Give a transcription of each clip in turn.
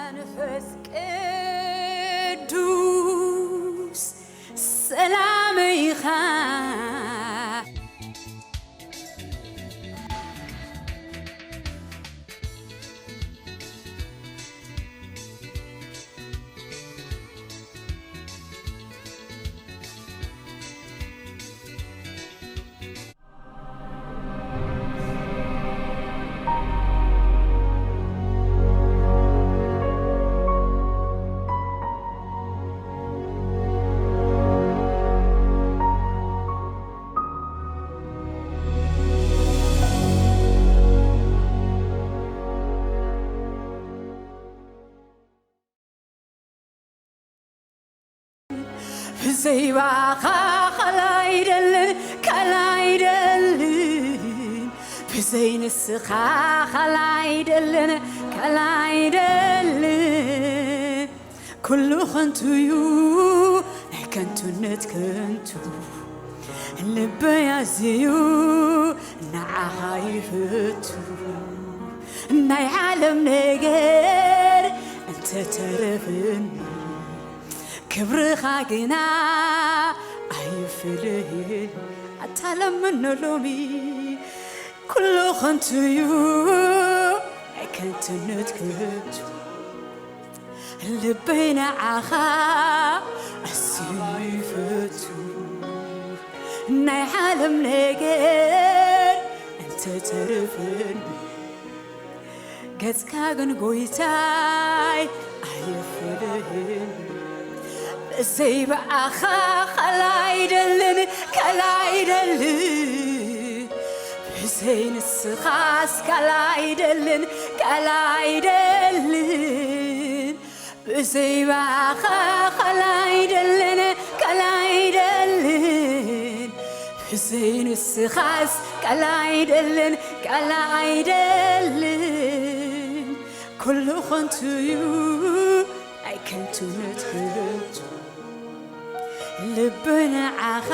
መንፈስ ቅዱስ ሰላም ኢኻ። ብዘይ ብኣኻ ካልእ ኣይደልን፣ ካልእ ኣይደልን። ብዘይ ንስኻ ካልእ ኣይደልን፣ ካልእ ኣይደልን። ኩሉ ከንቱ እዩ፣ ናይ ከንቱነት ከንቱ። ልበይ ኣዝዩ ንዓኻ ይፈቱ። ናይ ዓለም ነገር እንተተረፈኒ፣ ክብርኻ ግና ኣይፍለየኒ። ኣታ ለምኖ ሎሚ፣ ኩሉ ከንቱ እዩ፣ ናይ ከንቱነት ከንቱ። ልበይ ንዓኻ ኣዝዩ ይፈቱ። ናይ ዓለም ነገር እንተተረፈኒ፣ ገጽካ ግን ጎይታይ ኣይፍለየኒ። ብዘይ ብኣኻ ካልእ ኣይደልን፣ ካልእ ኣይደልን። ብዘይ ንስኻስ ካልእ ኣይደልን፣ ካልእ ኣይደልን። ብዘይ ብኣኻ ካልእ ኣይደልን፣ ካልእ ኣይደልን። ብዘይ ንስኻስ ካልእ ኣይደልን፣ ካልእ ኣይደልን። ኩሉ ከንቱ እዩ፣ ናይ ከንቱነት ከንቱ። ልበይ ንዓኻ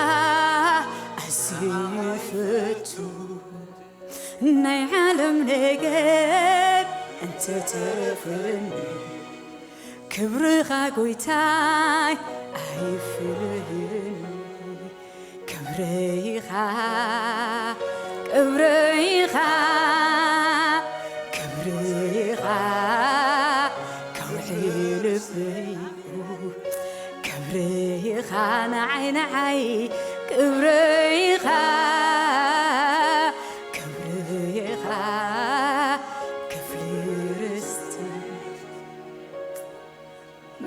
ኣዝዩ ይፈቱ። ናይ ዓለም ነገር እንተተረፈኒ፣ ክብርኻ ጎይታይ ኣይፍለየኒ። ክብረይ ኢኻ፣ ክብረይ ኢኻ፣ ክብረይ ኢኻ፣ ከውሒ ልበይ። ክብረይ ኢኻ ንዓይ ንዓይ፣ ክብረይ ኢኻ፣ ክብረይ ኢኻ፣ ክፍሊ ርስቲ።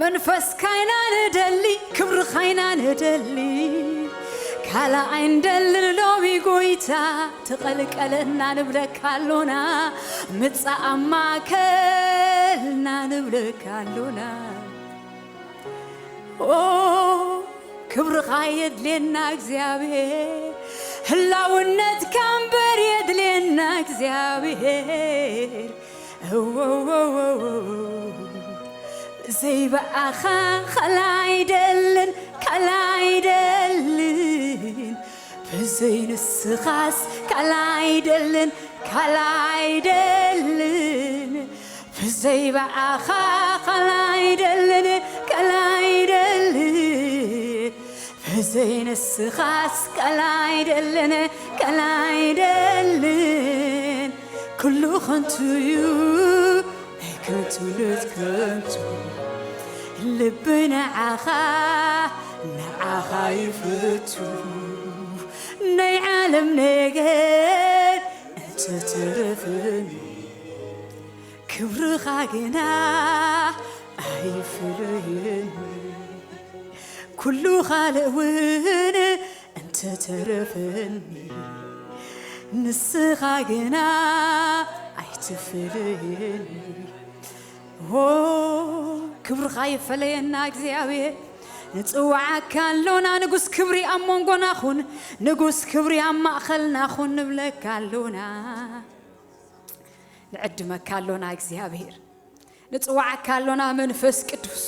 መንፈስካ ኢና ንደሊ፣ ክብርኻ ኢና ንደሊ፣ ካልእ ኣይንደልን ሎሚ ጎይታ። ተቐልቀለና ንብለካ ኣሎና፣ ምጻእ ኣብ ማእከልና ንብለካ ኣሎና። ኦ፣ ክብርኻ የድልየና እግዚኣብሔር፣ ህላውነትካ እምበር የድልየና እግዚኣብሔር። እወ፣ እወ፣ እወ፣ እወ። ብዘይ ብኣኻ ካልእ ኣይደልን፣ ካልእ ኣይደልን። ብዘይ ንስኻስ ካልእ ኣይደልን፣ ካልእ ኣይደልን። ብዘይ ብኣኻ ካልእ ኣይደልን፣ ካልእ ኣይደልን። ብዘይ ንስኻስ ካልእ ኣይደልን፣ ካልእ ኣይደልን። ኩሉ ከንቱ እዩ፣ ናይ ከንቱነት ከንቱ። ልበይ ንዓኻ፣ ንዓኻ ይፈቱ። ናይ ዓለም ነገር እንተተረፈኒ፣ ክብርኻ ግና ኣይፍለየኒ። ኩሉ ካልእ እውን እንተተረፈኒ፣ ንስኻ ግና ኣይትፍለየኒ። ኦ፣ ክብርኻ ይፈለየና እግዚኣብሔር። ንጽውዓካ ኣሎና፣ ንጉስ ክብሪ ኣብ መንጎና ኹን፣ ንጉስ ክብሪ ኣብ ማእኸልና ኹን ንብለካ ኣሎና። ንዕድመካ ኣሎና እግዚኣብሔር። ንጽውዓካ ኣሎና መንፈስ ቅዱስ።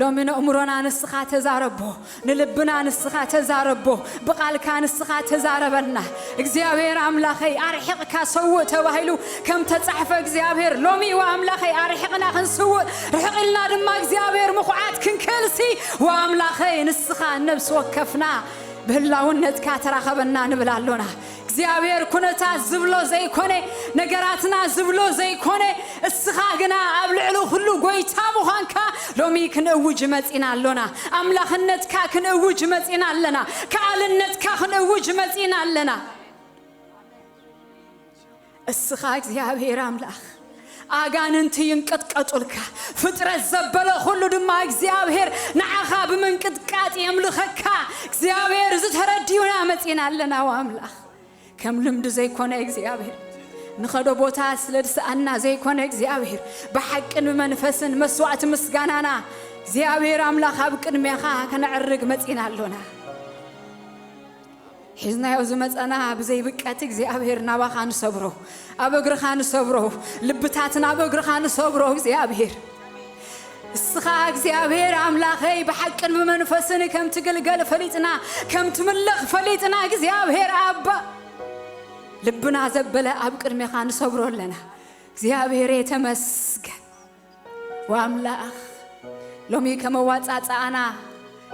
ሎሚ ነእምሮና ንስኻ ተዛረቦ፣ ንልብና ንስኻ ተዛረቦ፣ ብቓልካ ንስኻ ተዛረበና። እግዚኣብሔር ኣምላኸይ፣ ኣርሒቕካ ሰውእ ተባሂሉ ከም ተጻሕፈ እግዚኣብሔር፣ ሎሚ ወኣምላኸይ ኣርሒቕና ክንስውእ፣ ርሕቕ ኢልና ድማ እግዚኣብሔር ምኹዓት ክንክእልሲ፣ ወኣምላኸይ ንስኻ ነብሲ ወከፍና ብህላውነትካ ተራኸበና ንብል ኣሎና። እግዚኣብሔር ኩነታት ዝብሎ ዘይኮነ፣ ነገራትና ዝብሎ ዘይኮነ፣ እስኻ ግና ኣብ ልዕሊ ኩሉ ጎይታ ምዃንካ ሎሚ ክንእውጅ መጺና ኣሎና። ኣምላኽነትካ ክንእውጅ መጺና ኣለና። ከኣልነትካ ክንእውጅ መጺና ኣለና። እስኻ እግዚኣብሔር ኣምላኽ፣ ኣጋንንቲ ይንቀጥቀጡልካ፣ ፍጥረት ዘበለ ኩሉ ድማ እግዚኣብሔር ንዓኻ ብምንቅጥቃጥ የምልኸካ። እግዚኣብሔር፣ እዚ ተረዲኡና መጺና ኣለና። ወኣምላኽ፣ ከም ልምዲ ዘይኮነ እግዚኣብሔር፣ ንኸዶ ቦታ ስለ ዝሰኣና ዘይኮነ እግዚኣብሔር፣ ብሓቅን ብመንፈስን መስዋዕቲ ምስጋናና እግዚኣብሔር ኣምላኽ ኣብ ቅድሜኻ ከነዕርግ መጺና ኣሎና። ሒዝናዮ ዝመጸና ብዘይብቀት እግዚኣብሔር ናባኻ ንሰብሮ፣ ኣብ እግርኻ ንሰብሮ፣ ልብታትና ኣብ እግርኻ ንሰብሮ እግዚኣብሔር። እስኻ እግዚኣብሔር ኣምላኸይ ብሓቅን ብመንፈስን ከም ትግልገል ፈሊጥና፣ ከም ትምለኽ ፈሊጥና እግዚኣብሔር ኣባ፣ ልብና ዘበለ ኣብ ቅድሜኻ ንሰብሮ ኣለና። እግዚኣብሔር የተመስገን። ወኣምላኽ፣ ሎሚ ከም ኣዋጻጽኣና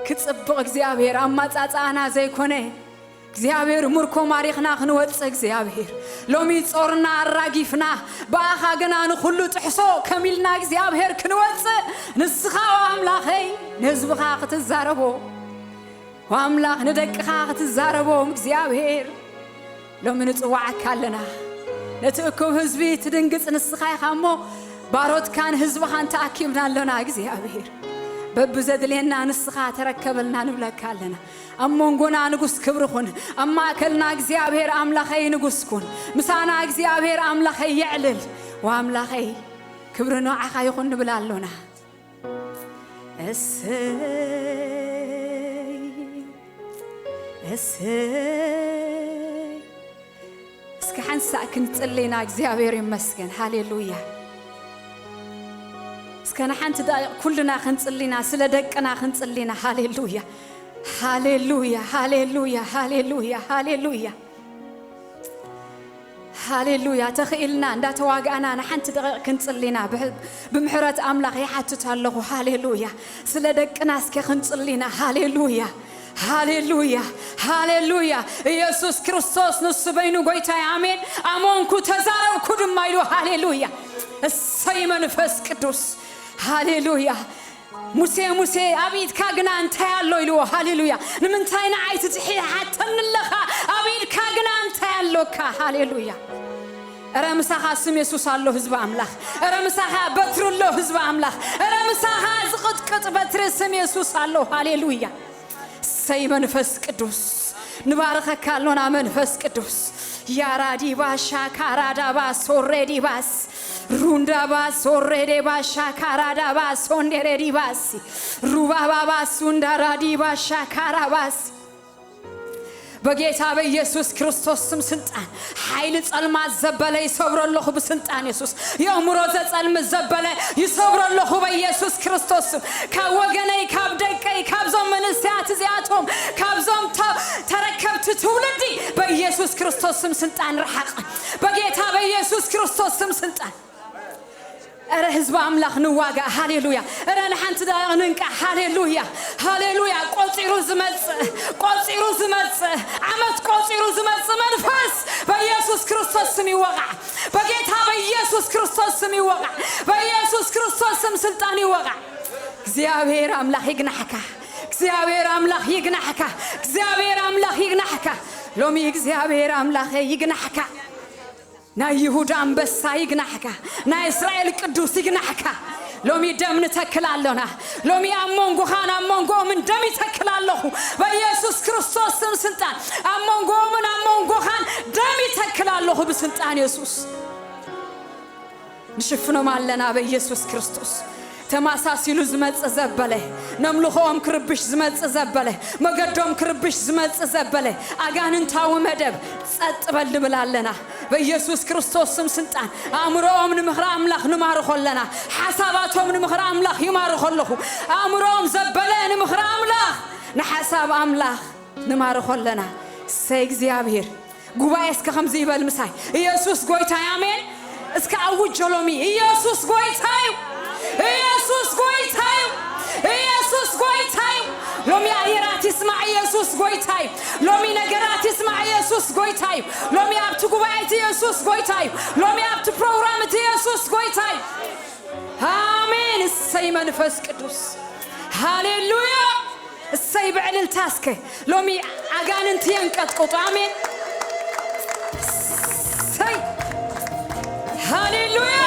ክጽብቕ እግዚኣብሔር፣ ኣማጻጽኣና ዘይኮነ እግዚኣብሔር፣ ምርኮ ማሪኽና ክንወጽእ እግዚኣብሔር፣ ሎሚ ጾርና ኣራጊፍና፣ ብኣኻ ግና ንኹሉ ጥሕሶ ከም ኢልና እግዚኣብሔር ክንወጽእ፣ ንስኻ ወኣምላኸይ ንህዝብኻ ክትዛረቦ፣ ወኣምላኽ ንደቅኻ ክትዛረቦም እግዚኣብሔር፣ ሎሚ ንጽዋዓካ ኣለና። ነቲ እኩብ ህዝቢ ትድንግጽ ንስኻ ኢኻ እሞ፣ ባሮትካን ህዝብኻን ተኣኪብና ኣሎና እግዚኣብሔር። በብዘድልየና ንስኻ ተረከበልና ንብለካ ኣለና። ኣብ መንጎና ንጉስ ክብሪ ኩን፣ ኣብ ማእከልና እግዚኣብሔር ኣምላኸይ ንጉስ ኩን። ምሳና እግዚኣብሔር ኣምላኸይ የዕልል። ወኣምላኸይ ክብሪ ንዓኻ ይኹን ንብል ኣሎና። እሰይ፣ እሰይ። እስከ ሓንሳእ ክንጽሊ ኢና። እግዚኣብሔር ይመስገን። ሃሌሉያ። እስከ ንሓንቲ ደቂቕ ኩልና ክንጽሊ ኢና። ስለ ደቅና ክንጽሊ ኢና። ሃሌሉያ፣ ሃሌሉያ፣ ሃሌሉያ፣ ሃሌሉያ፣ ሃሌሉያ። ሃሌሉያ። ተኽኢልና እንዳተዋጋእና ንሓንቲ ደቂቕ ክንጽሊ ኢና። ብሕ-፣ ብምሕረት ኣምላኽ ይሓትት ኣለኹ። ሃሌሉያ። ስለ ደቅና እስከ ክንጽሊ ኢና። ሃሌሉያ። ሃሌሉያ። ሃሌሉያ። ኢየሱስ ክርስቶስ ንሱ በይኑ ጎይታይ። ኣሜን። ኣመንኩ፣ ተዛረብኩ ድማ ኢሉ። ሃሌሉያ። እሰይ መንፈስ ቅዱስ። ሃሌሉያ። ሙሴ፣ ሙሴ፣ ኣብ ኢድካ ግና እንታይ ኣሎ ኢልዎ። ሃሌሉያ። ንምንታይ ንዓይ ትትሓተኒ ኣለኻ? ኣብ ኢድካ ግና እንታይ ኣሎካ? ሃሌሉያ። እረ ምሳኻ ስም የሱስ ኣሎ ህዝቢ ኣምላኽ። እረ ምሳኻ በትሪ ኣሎ ህዝቢ ኣምላኽ። እረ ምሳኻ ዝቕጥቅጥ በትሪ ስም የሱስ ኣሎ። ሃሌሉያ። ሰይ መንፈስ ቅዱስ ንባርኸካ ኣሎና። መንፈስ ቅዱስ ያራዲባ ሻካራዳባ ሶሬዲባስ ሩንዳባ ሶሬዴባ ሻካራዳባ ሶንዴሬዲባስ ሩባባባ ሱንዳራዲባ ሻካራባስ በጌታ በኢየሱስ ክርስቶስ ስም ስልጣን ሓይሊ ጸልማት ዘበለ ይሰብሮ ኣለኹ ብስልጣን የሱስ። የእምሮ ዘጸልም ዘበለ ይሰብሮ ኣለኹ በኢየሱስ ክርስቶስ ስም። ካብ ወገነይ፣ ካብ ደቀይ፣ ካብዞም መንእሰያት እዚኣቶም፣ ካብዞም ተ-፣ ተረከብቲ ትውልዲ በኢየሱስ ክርስቶስ ስም ስልጣን ርሓቕ። በጌታ በኢየሱስ ክርስቶስ ስም ስልጣን። እረ ህዝቢ ኣምላኽ ንዋጋእ። ሃሌሉያ። እረ ንሓንቲ ደቂቕ ንንቃሕ። ሃሌሉያ። ሃሌሉያ። ቆጺሩ ዝመጽእ፣ ቆጺሩ ዝመጽእ፣ ዓመት ቆጺሩ ዝመጽእ መንፈስ በኢየሱስ ክርስቶስ ስም ይወቓዕ። በጌታ በኢየሱስ ክርስቶስ ስም ይወቓዕ። በኢየሱስ ክርስቶስ ስም ስልጣን ይወቓዕ። እግዚኣብሔር ኣምላኽ ይግናሕካ። እግዚኣብሔር ኣምላኽ ይግናሕካ። እግዚኣብሔር ኣምላኽ ይግናሕካ። ሎሚ እግዚኣብሔር ኣምላኸ ይግናሕካ። ናይ ይሁዳ ኣንበሳ ይግናሕካ። ናይ እስራኤል ቅዱስ ይግናሕካ። ሎሚ ደም ንተክል ኣሎና። ሎሚ ኣብ መንጎኻን ኣብ መንጎኦምን ደም ይተክል ኣለኹ። በኢየሱስ ክርስቶስ ስም ስልጣን ኣብ መንጎኦምን ኣብ መንጎኻን ደም ይተክል ኣለኹ ብስልጣን የሱስ። ንሽፍኖም ኣለና በኢየሱስ ክርስቶስ። ተማሳሲሉ ዝመጽእ ዘበለ፣ ነምልኾኦም ክርብሽ ዝመጽእ ዘበለ፣ መገዶም ክርብሽ ዝመጽእ ዘበለ፣ ኣጋንንታዊ መደብ ጸጥ በል ንብል ኣለና። በኢየሱስ ክርስቶስ ስም ስልጣን ኣእምሮኦም ንምኽሪ ኣምላኽ ንማርኾ ኣለና። ሓሳባቶም ንምኽሪ ኣምላኽ ይማርኾ ኣለኹ። ኣእምሮኦም ዘበለ ንምኽሪ ኣምላኽ፣ ንሓሳብ ኣምላኽ ንማርኾ ኣለና። ሰይ እግዚኣብሔር። ጉባኤ እስከ ከምዚ ይበል ምሳይ፣ ኢየሱስ ጎይታይ። ኣሜን። እስከ ኣውጆ ሎሚ፣ ኢየሱስ ጎይታይ እዩ። ኢየሱስ ጎይታይ እዩ። ኢየሱስ ጎይታይ እዩ። ሎሚ ኣየራት ይስማዕ፣ ኢየሱስ ጎይታይ እዩ። ሎሚ ነገራት ይስማዕ፣ ኢየሱስ ጎይታይ እዩ። ሎሚ ኣብቲ ጉባኤ እቲ ኢየሱስ ጎይታይ እዩ። ሎሚ ኣብቲ ፕሮግራም እቲ ኢየሱስ ጎይታይ እዩ። ኣሜን። እሰይ መንፈስ ቅዱስ። ሃሌሉያ። እሰይ ብዕልልታ እስከ። ሎሚ ኣጋንንቲ የንቀጥቅጡ። ኣሜን። እሰይ። ሃሌሉያ።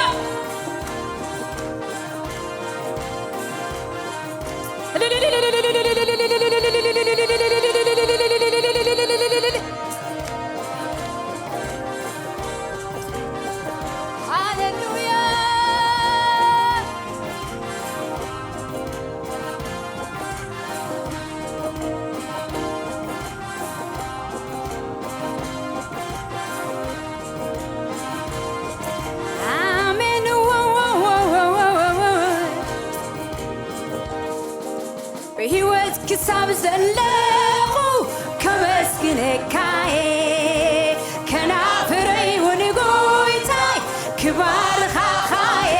ሃሌሉያ። ኣሜን። ብህይወት ክሳብ ዘለኹ ከመስግነካየ፣ ከናፍረይ እውን ጎይታይ ክባርኻኻየ።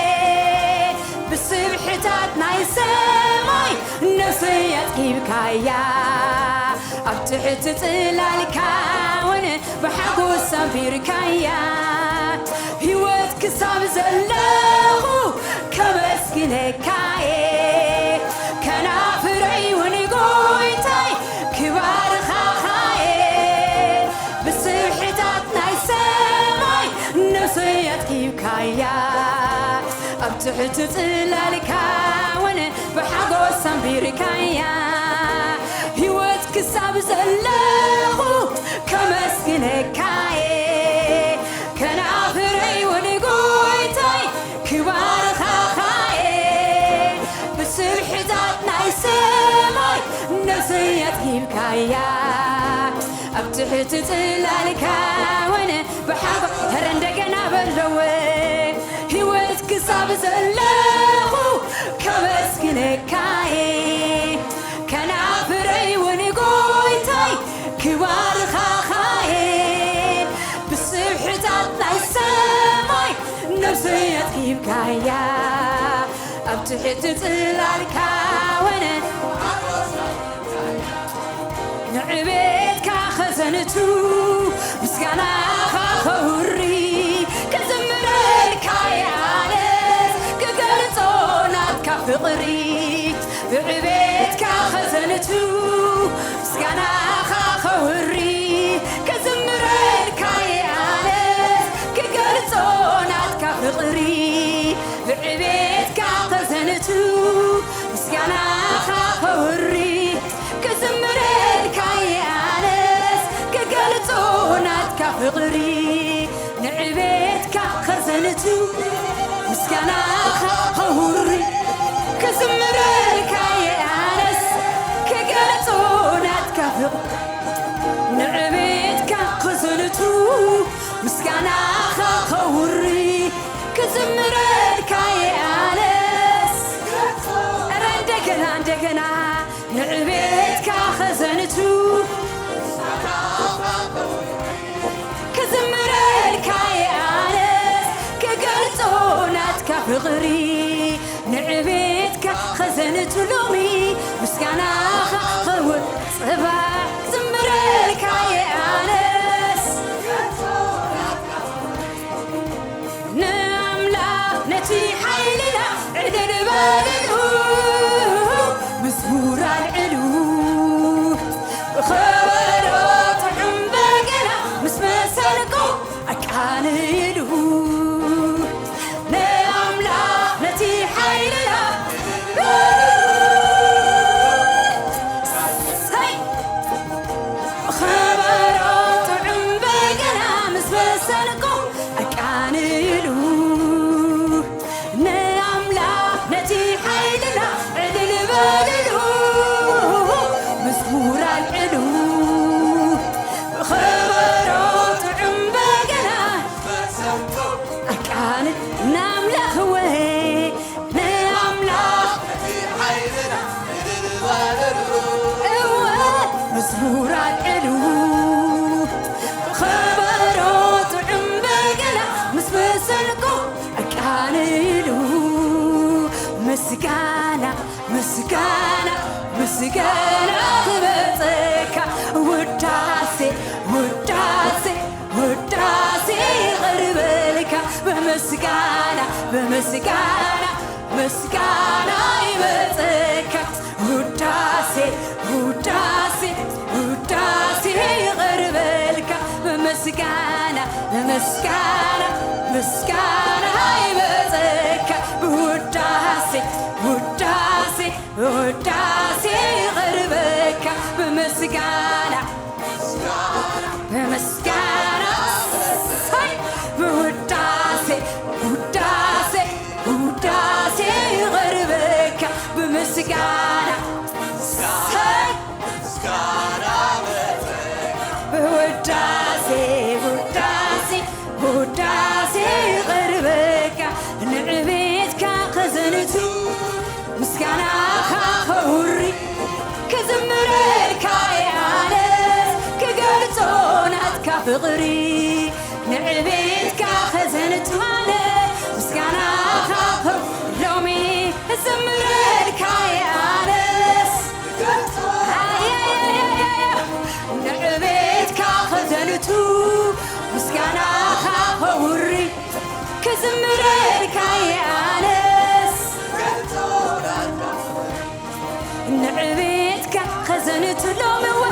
ብስብሕታት ናይ ሰማይ ነፍሰይ ኣጥጊብካያ፣ ኣብ ትሕቲ ጽላልካ እውን ብሓጎስ ኣንቢርካያ። ህይወት ክሳብ ዘለኹ ከመስግነካየ፣ ከናፍረይ እውን ጎይታይ ክባርኻኻየ። ብስብሕታት ናይ ሰማይ ነፍሰይ ኣጥጊብካያ፣ ኣብ ትሕቲ ጽላልካ እውን ብሓጎስ ኣንቢርካያ። ህይወት ክሳብ ዘለኹ ከመስግነካየ፣ ከናፍረይ እውን ጎይታይ ክባርኻኻየ። ብስብሕታት ናይ ሰማይ ነፍሰይ ኣጥጊብካያ፣ ኣብ ትሕቲ ጽላልካ እውን ብሓጎ-፣ ኧረ እንደገና በለወ። ህይወት ክሳብ ዘለኹ ከመስግነካየ፣ ከናፍረይ እውን ጎይታይ ክባርኻኻየ። ብስብሕታት ናይ ሰማይ ነፍሰይ ኣጥጊብካያ፣ ኣብ ትሕቲ ጽላልካ እውን ንዕቤትካ ኸዘንቱ፣ ምስጋናኻ ኸውሪ፣ ክዝምረልካ እየ ኣነስ፣ ክገልጾ ናትካ ፍቕሪ። ንዕቤትካ ኸዘንቱ፣ ምስጋናኻ ኸውሪ፣ ክዝምረልካ እየ ኣነስ፣ ክገልጾ ናትካ ፍቕሪ። ንዕቤትካ ኸዘንቱ፣ ምስጋናኻ ኸውሪ፣ ክዝምረልካ እየ ኣነስ፣ ክገልጾ ናትካ ፍቕሪ። ንዕቤትካ ኸዘንቱ፣ ምስጋናኻ ኸውሪ፣ ክዝምረልካ እየ ኣነስ፣ ክገልጾ ናትካ ፍቕሪ። ንዕቤትካ ኸዘንቱ፣ ምስጋናኻ ኸውሪ፣ ክዝምረልካ እየ ኣነስ። ኧረ እንደገና፣ እንደገና። ንዕቤትካ ኸዘንቱ፣ ክዝምረልካ እየ ኣነስ፣ ክገልጾ ናትካ ፍቕሪ። ንዕቤትካ ኸዘንቱ ሎሚ፣ ምስጋናኻ ኸውሪ፣ ጽባሕ ክዝምረልካ እየ ኣነስ። ንኣምላኽ ነቲ ሓይልና ዕልል በልሉ፣ መዝሙር ኣልዕሉ፣ ብኸበሮ ጥዑም በገና ምስ መሰንቆ ኣቃንሉ። ንኣምላኽ ነቲ ሓይልና፣ ሰይ! ከበሮ ጥዑም በገና ምስ መሰንቆ ኣቃኒሉ ምስጋና ምስጋና ምስጋና ክበጸካ ውዳሴ ውዳሴ ውዳሴ ይቐርበልካ ብምስጋና ብምስጋና ምስጋና ይበጸካ ውዳሴ ውዳሴ ውዳሴ ይቐርበልካ ብምስጋና ብምስጋና ምስጋና ይበጸካ ብውዳሴ ውዳሴ ውዳሴ ይቐርበካ ብምስጋና ብምስጋና ሰይ ብውዳሴ ውዳሴ ውዳሴ ይቐርበካ ብምስጋና ሰይ ብውዳሴ ውዳሴ ውዳሴ ይቐርበካ ንዕቤትካ ከዘንቱ ምስጋናኻ ከውሪ ክዝምረልካ እየ ኣነስ ክገልጾ ናትካ ፍቕሪ ንዕቤትካ ከዘንቱ ኣነ ምስጋናኻ ከው ሎሚ ክዝምረልካ እየ ኣነስ ንዕቤትካ ከዘንቱ ምስጋናኻ ከውሪ ክዝምረልካ እየ ኣነስ ንዕቤትካ ከዘንቱ ሎሚ እወ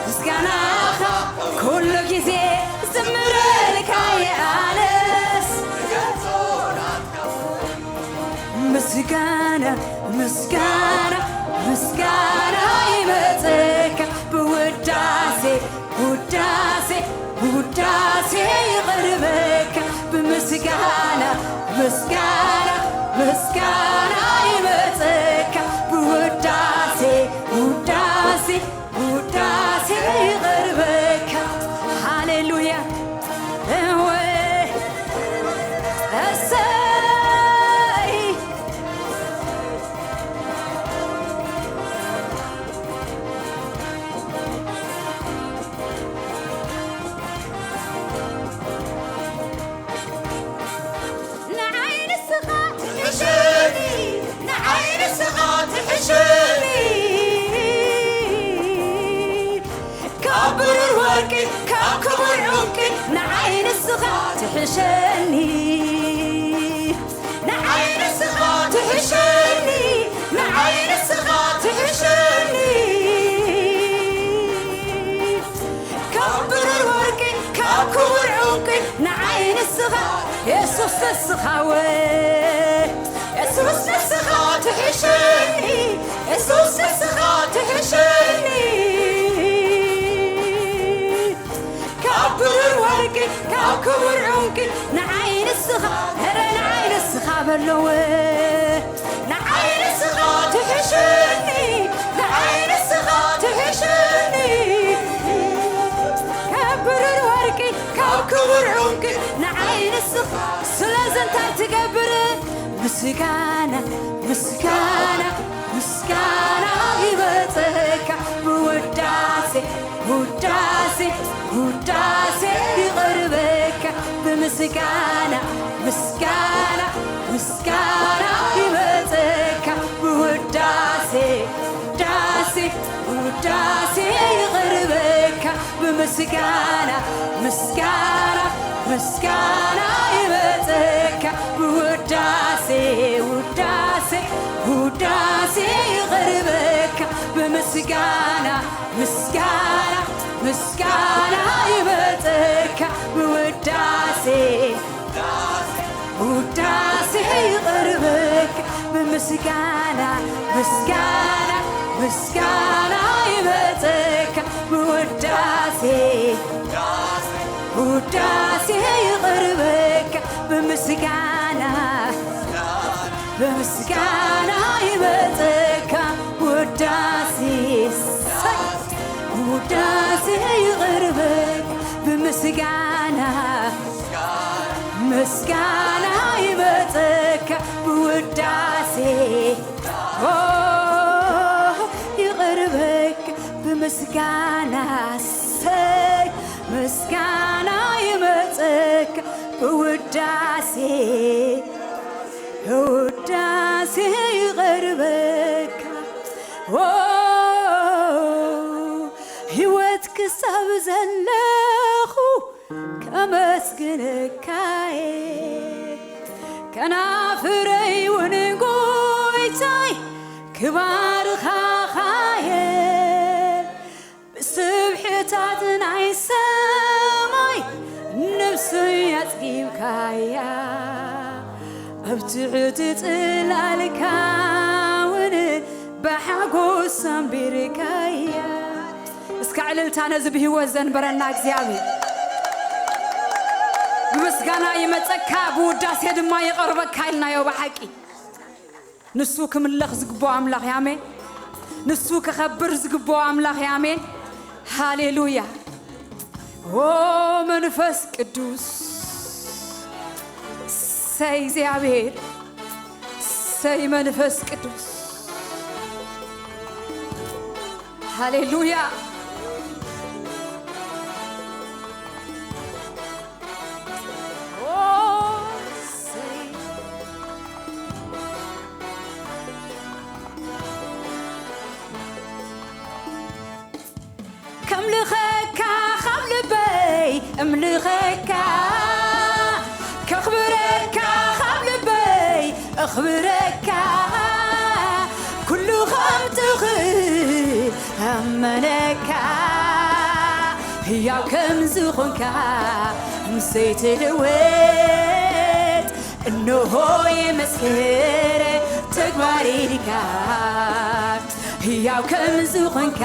ምስጋናኻ ኩሉ ግዜ ዝምረልካ እየ ኣነስ ምስጋና ምስጋና ምስጋና ይበጸካ ብውዳሴ ውዳሴ ውዳሴ ይቐርበካ ብምስጋና ምስጋና ምስጋና ይበጸካ ብውዳሴ ውዳሴ ውዳሴ ይቐርበካ ሃሌሉያ እወ እሰይ ንዓይ ንስኻ ትሕሸኒ ንዓይ ንስኻ ትሕሸኒ ካብ ብሩር ወርቂ ካብ ክቡር ዕንቂ ንዓይ ንስኻ ትሕሸኒ ንዓይ ንስኻ ትሕሸኒ ንዓይ ንስኻ ትሕሸኒ ካብ ብሩር ወርቂ ካብ ክቡር ዕንቂ ንዓይ ንስኻ የሱስ ንስኻ ወ የሱስ ንስኻ ትሕሸኒ የሱስ ንስኻ ትሕሸኒ ካብ ብሩር ወርቂ ካብ ክቡር ዕንቂ ንዓይ ንስኻ ኧረ ንዓይ ንስኻ በለወ ንዓይ ንስኻ ትሕሸኒ ንዓይ ንስኻ ትሕሸኒ ካብ ብሩር ወርቂ ካብ ክቡር ዕንቂ ንዓይ ንስኻ ስለዚ እንታይ ትገብር ምስጋና ምስጋና ምስጋና ይበጸካ ብውዳሴ ውዳሴ ውዳሴ ይቐርበካ ብምስጋና ምስጋና ምስጋና ይበጸካ ብውዳሴ ውዳሴ ውዳሴ ይቐርበካ ብምስጋና ምስጋና ምስጋና ይበጸካ ብውዳሴ ውዳሴ ውዳሴ ይቐርበካ ብምስጋና ምስጋና ምስጋና ይበጸካ ብውዳሴ ውዳሴ ይቐርበካ ብምስጋና ምስጋና ምስጋና ይበጸካ ብውዳሴ ውዳሴ ይቐርበካ ብምስጋና ብምስጋና ይበጸካ ውዳሴ ውዳሴ ይቐርበካ ብምስጋና ምስጋና ይበጸካ ብውዳሴ ኦ ይቐርበካ ብምስጋና ሰይ ምስጋና ብውዳሴ ብውዳሴ ይቐርበካ ኦ ህይወት ክሳብ ዘለኹ ከመስግነካየ ከናፍረይ እውን ጎይታይ ክባርኻኻየ ብስብሕታት ናይ ሰማይ ነፍሰይ ኣጽጊብካያ ኣብ ትሕቲ ጽላልካ እውን ብሓጎስ ኣንቢርካያ። እስካ ዕልልታ ነዚ ብህይወት ዘንበረና እግዚኣብሔር። ብምስጋና ይመጸካ ብውዳሴ ድማ ይቐርበካ ኢልናዮ ብሓቂ። ንሱ ክምለኽ ዝግብኦ ኣምላኽ እዩ። ኣሜን። ንሱ ክኸብር ዝግብኦ ኣምላኽ እዩ። ኣሜን። ሃሌሉያ። ኦ መንፈስ ቅዱስ፣ ሰይ እግዚኣብሔር፣ ሰይ መንፈስ ቅዱስ። ሃሌሉያ። ኦ፣ ሰይ። ከምልኸካ ካብ ልበይ እምልኸካ፣ ከኽብረካ ካብ ልበይ እኽብረካ፣ ኩሉ ከም ትኽእል ኣመነካ፣ ህያው ከም ዝኾንካ ምስይ ትልወጥ፣ እንሆ የመስክር ተግባር ኢልካ፣ ህያው ከም ዝኾንካ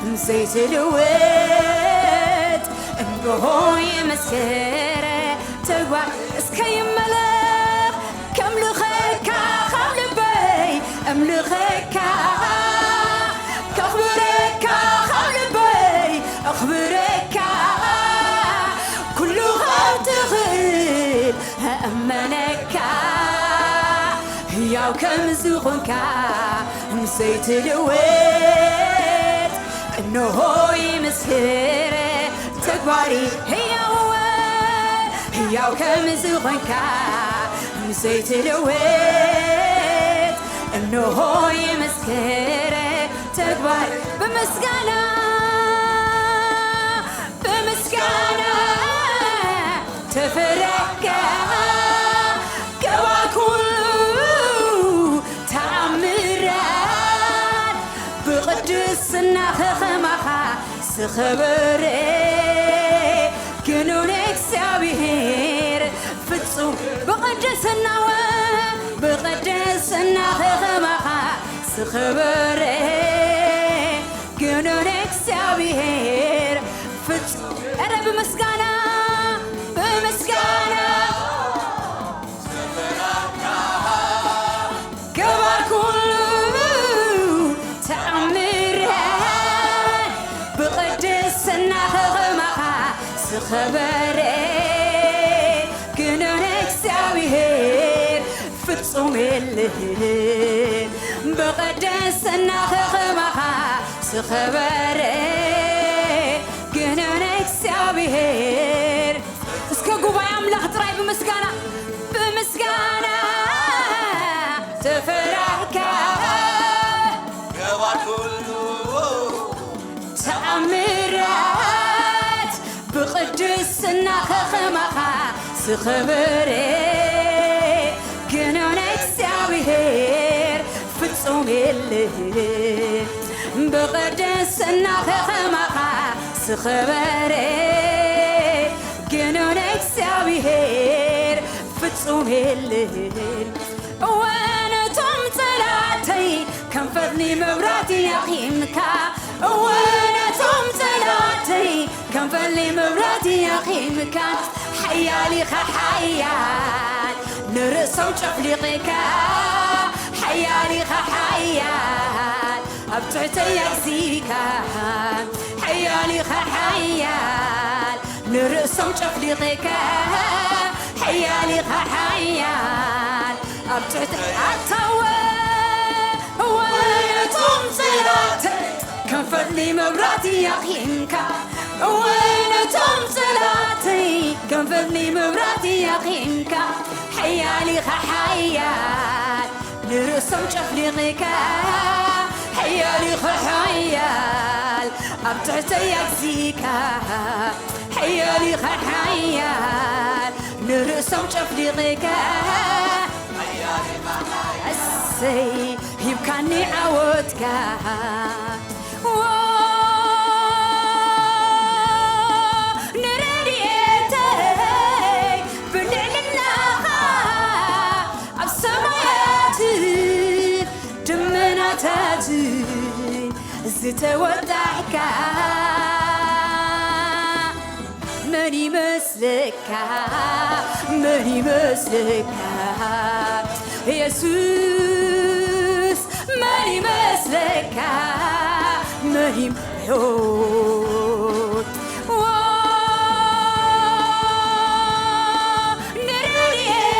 ምስይ ትልወጥ፣ እንሆ የመስክር ተግባር። እስከ ይመለኽ ከምልኸካ ካብ ልበይ እምልኸካ፣ ከኽብረካ ካብ ልበይ እኽብረካ፣ ኩሉ ከም ትኽእል እእመነካ፣ ህያው ከም ዝኾንካ ምስይ ትልወጥ፣ እንሆ ይምስክር ተግባሪ፣ ህያው ህያው ከም ዝኾንካ ምስይ ትልወጥ፣ እንሆ ይምስክር ተግባሪ። ብምስጋና ብምስጋና ተፈረካ ገባ ኩሉ ተኣምራት፣ ብቕድስና ከኸማኻ ዝኸበረ ግኑን እግዚኣብሔር ፍጹም፣ ብቕድስናወ ብቕድስና ከኸማኻ ዝኸበረ ግኑን እግዚኣብሔር ፍጹም። እረ ብምስጋና ብምስጋና ገባር ኩሉ ተኣምራት፣ ብቕድስና ከኸማኻ ዝኸበረ ግኑን እግዚኣብሔር ፍጹም የለን። ብቕድስና ከኸማኻ ዝኸበረ ግኑን እግዚኣብሔር። እስከ ጉባኤ ኣምላኽ ጥራይ ብምስጋና ብምስጋና ተፈራህካ ገባር ኩሉ ተኣምራት፣ ብቕድስና ከኸማኻ ዝኸበረ ግኑን እግዚኣብሔር ፍጹም የለን። ብቕድስና ከኸማኻ ዝኸበረ ግኑን እግዚኣብሔር ፍጹም የለን። እወ ነቶም ጸላእተይ ከም ፈትሊ መብራህቲ ኣኺምካ፣ እወ ነቶም ጸላእተይ ከም ፈትሊ መብራህቲ ኣኺምካ፣ ሓያል ኢኻ ሓያል ንርእሶም ጨፍሊቕካ፣ ሓያል ኢኻ ሓያል ኣብ ትሕተይ ኣግዚካ፣ ሓያል ኢኻ ሓያል ንርእሶም ጨፍሊቕካ፣ ሓያል ኢኻ ሓያል ኣብ ትሕቲ ኣታወ፣ እወ ነቶም ጸላእተይ ከም ፈትሊ መብራህቲ ኣኺምካ፣ እወ ነቶም ጸላእተይ ፍርኒ ምብራቲ ያኺንካ ሓያል ኢኻ ሓያል ንርእሶም ጨፍሊቕካ ሓያል ኢኻ ሓያል ኣብ ትሕተይ ኣግዚካ ሓያል ኢኻ ሓያል ንርእሶም ጨፍሊቕካ እሰይ ሂብካኒ ዓወትካ ንረድኤተይ ብልዕልናኻ ኣብ ሰማያት ደመናታት ዝተወጣሕካ መን ይመስለካ መን ይመስለካ የሱስ መን ይመስለካ መን ይም-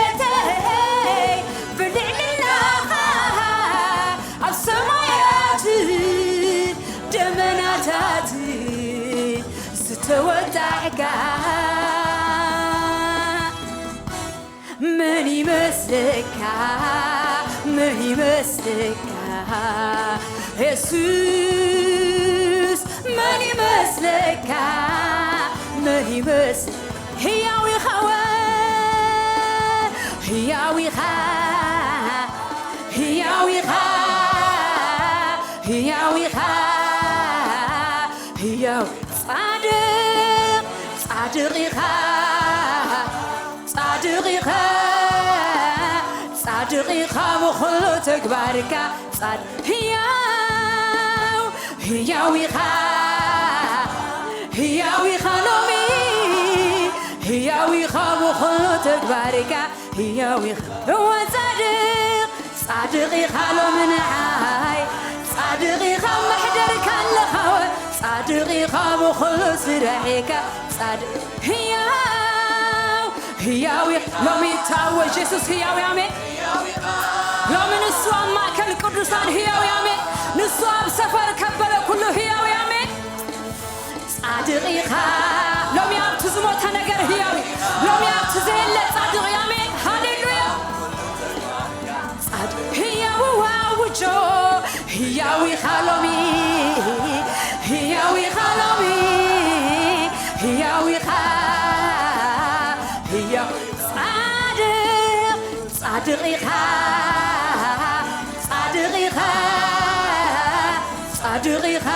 ንረድኤተይ ብልዕልናኻ ኣብ ሰማያት ደመናታት ዝተወጣሕካ መን ይመስለካ መን ይመስለካ የሱስ መን ይመስለካ መን ይመስ ህያው ኢኻ ወ ህያው ኢኻ ህያው ኢኻ ህያው ኢኻ ህያው ጻድቕ ጻድቕ ኢኻ ጻድቕ ኢኻ ጻድቕ ኢኻ ብኹሉ ተግባርካ ጻድ ህያው ህያው ኢኻ ህያው ኢኻ ሎሚ ህያው ኢኻ ብኹሉ ተግባርካ ህያው ኢኻ እወ ጻድቕ ጻድቕ ኢኻ ሎሚ ንዓይ ጻድቕ ኢኻ መሕደርካ ኣለኻወ ጻድቕ ኢኻ ብኹሉ ስራሒካ ጻድቕ ህያው ህያው ሎሚ ይታወጅ የሱስ ህያው ኣሜን ሎሚ ንሱ ኣብ ማእከል ቅዱሳን ህያው ኣሜን ንሱ ኣብ ሰፈር ከበለ ኩሉ ህያው ኣሜን ጻድቕ ኢኻ ሎሚ ኣብቲ ዝሞተ ነገር ህያው ሎሚ ኣብቲ ዘየለ ጻድቕ ኣሜን ሃሌሉያ ጻድቕ ህያው ኣውጆ ህያው ኢኻ ሎሚ ህያው ኢኻ ሎሚ ህያው ኢኻ ህያው ጻድቕ ጻድቕ ኢኻ ጻድቕ ኢኻ ጻድቕ ኢኻ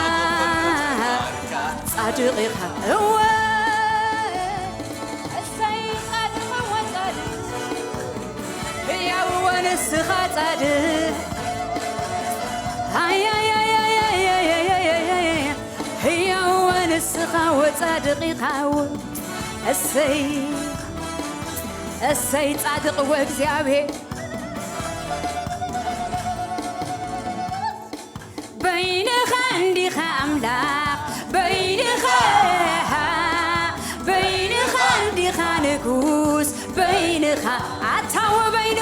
ጻድቕ ኢኻ እወ እሰይ ጻድቕ እወ ጻድቕ ህያው እወ ንስኻ ጻድቕ ኣያያያያያያያያያያ ህያው እወ ንስኻ እወ ጻድቕ ኢኻ እወ እሰይ እሰይ ጻድቕ እወ እግዚኣብሔር በይንኻ እንዲኻ ኣምላኽ በይንኻ በይንኻ እንዲኻ ንጉስ በይንኻ ኣታወ በይኑ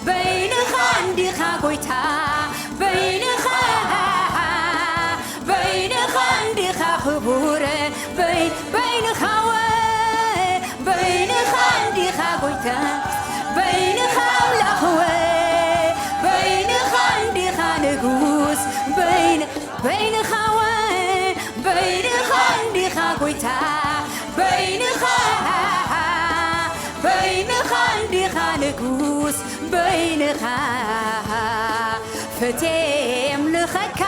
በይንኻ እንዲኻ ጎይታ በይንኻ በይንኻ እንዲኻ ክቡር በይንኻ ወ በይንኻ እንዲኻ ጎይታ በይንኻ ኣምላኽወ በይንኻ እንዲኻ ንጉስ በይን በይንኻወ በይንኻ እንዲኻ ጎይታ በይንኻ በይንኻ እንዲኻ ንጉስ በይንኻ ፈቴ የምልኸካ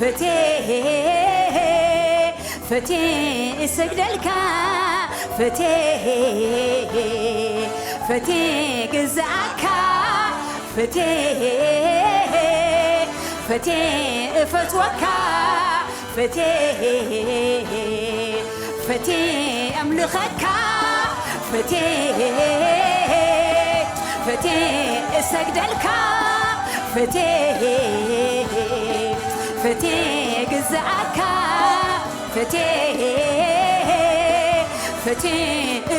ፈቴ ፈቴ እሰግደልካ ፈቴ ፈቴ ግዛኣካ ፈቴ ፈቴ እፈትወካ ፈቴ ፈቴ ኣምልኸካ ፈቴ ፈቴ እሰግደልካ ፈቴ ፈቴ ግዛኣካ ፈቴ ፈቴ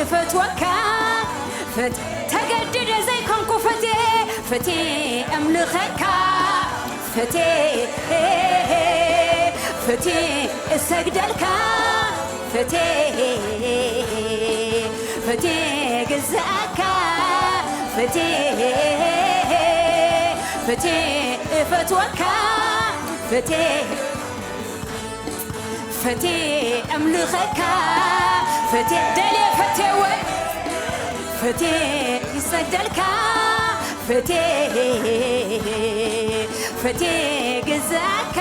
እፈትወካ ፈቴ ተገድደ ዘይኮንኩ ፈቴ ፈቴ እምልኸካ ፈቴ ፈቴ እሰግደልካ ፈቴ ፍቴ ግዛእካ ፍቴ ፍቴ እፈትወካ ፍቴ ፍቴ እምልኸካ ፍቴ ደልየ ፍቴወ ፍቴ ይሰግደልካ ፍቴ ፍቴ ግዛእካ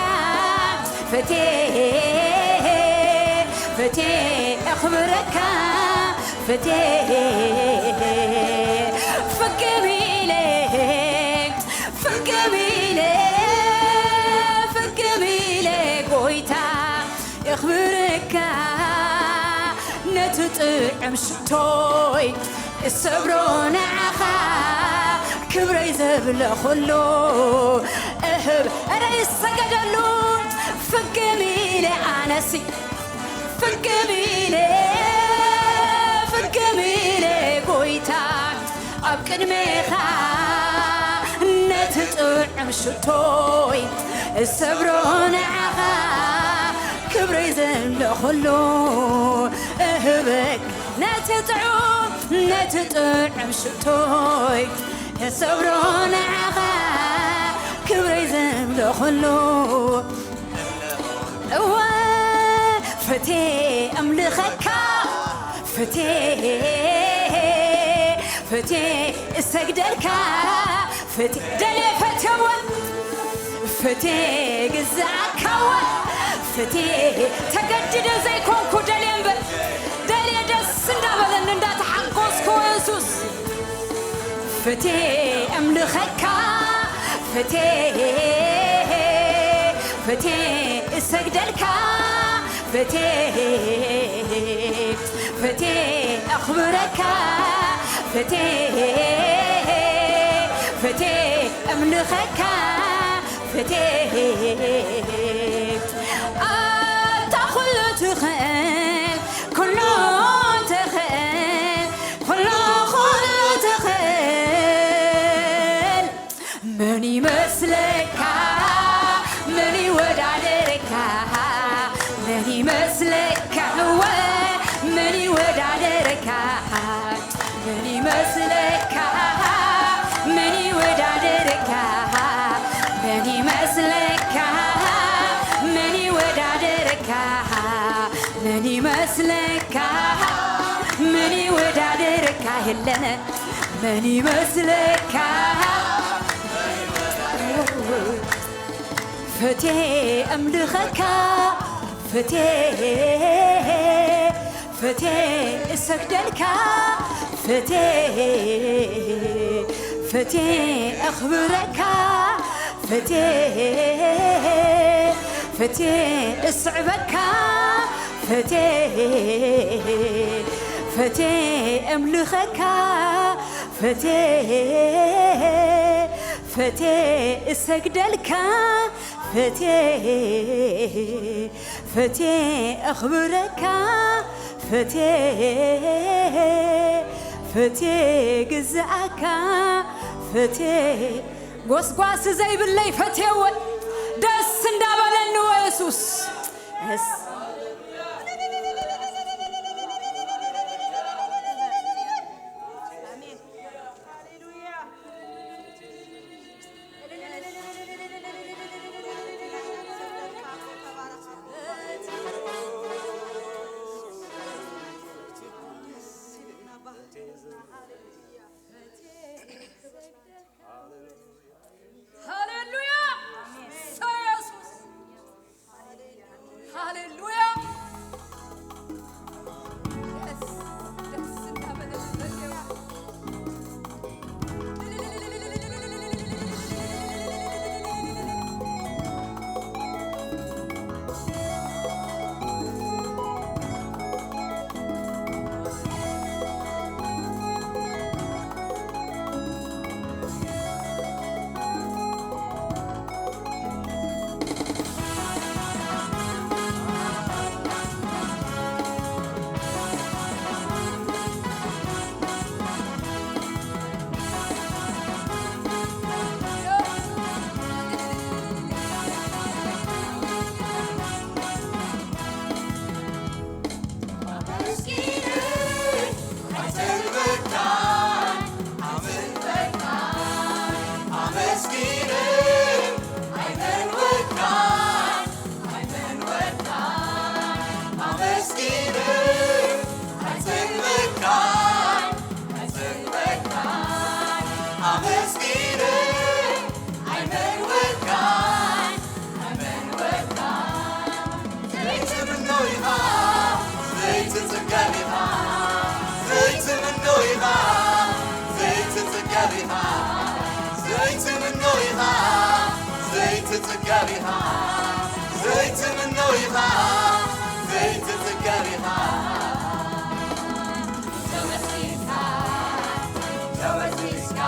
ፍቴ ፍቴ እኽብረካ ፍቴ ፍቅም ኢለ ፍቅም ኢለ ፍቅም ኢለ ጎይታ እኽብረካ ነቲ ጥዑም ሽቶይ እሰብሮ ንዓኻ ክብረይ ዘብለ ኩሉ እህብ እረ ይሰገደሉ ፍቅም ኢለ ኣነሲ ፍቅም ኢለ ፍቅም ኢለ ጎይታ ኣብ ቅድሜኻ ነቲ ጥዑም ሽቶይ እሰብሮ ንዓኻ ክብረይ ዘብለ ኩሉ እህበክ ነቲ ጥዑም ነቲ ጥዑም ሽቶይ እሰብሮ ንዓኻ ክብረይ ዘብለ ኩሉ እወ ፍቴ እምልኸካ ፍቴ ፍቴ እሰግደልካ ፍቴ ደልየ ፈትየወ ፍቴ ግዛእካወ ፍቴ ተገድደ ዘይኮንኩ ደልየ እምበር ደልየ ደስ እንዳበለኒ እንዳተሓጎስኩ የሱስ ፍቴ እምልኸካ ፍቴ ፍቴ እሰግደልካ ፍቴ ፍቴ ኣኽብረካ ፍቴ ፍቴ እምልኸካ ፍቴ ኣታ ኩሉ ትኽእል ኩሉ ትኽእል ኩሉ ኩሉ ትኽእል መን ይመስለካ መን ይወዳደረካ መን ይመስለካ እወ መን ይወዳደረካ መን ይመስለካ መን ይወዳደረካ መን ይመስለካ መን ይወዳደረካ መን ይመስለካ መን ይወዳደረካ የለን መን ይመስለካ ፍቴ እምልኸካ ፍቴ ፍቴ እሰግደልካ ፍቴ ፍቴ እኽብረካ ፍቴ ፍቴ እስዕበካ ፍቴ ፍቴ እምልኸካ ፍቴ ፍቴ እሰግደልካ ፍቴ ፍቴ እኽብረካ ፍቴ ፍቴ ግዝኣካ ፍቴ ጎስጓስ ዘይብለይ ፈቴወ ደስ እንዳበለኒ ወየሱስ ሃሌሉያ ኢየሱስ ሃሌሉያ ኢኻ ዘይትጽገብ ኢኻ ዘይትምኖ ኢኻ ዘይትጽገብ ኢኻ ዘይትምኖ ኢኻ ዘይትጽገብ ኢኻ ተመስገንካ ተወሲስካ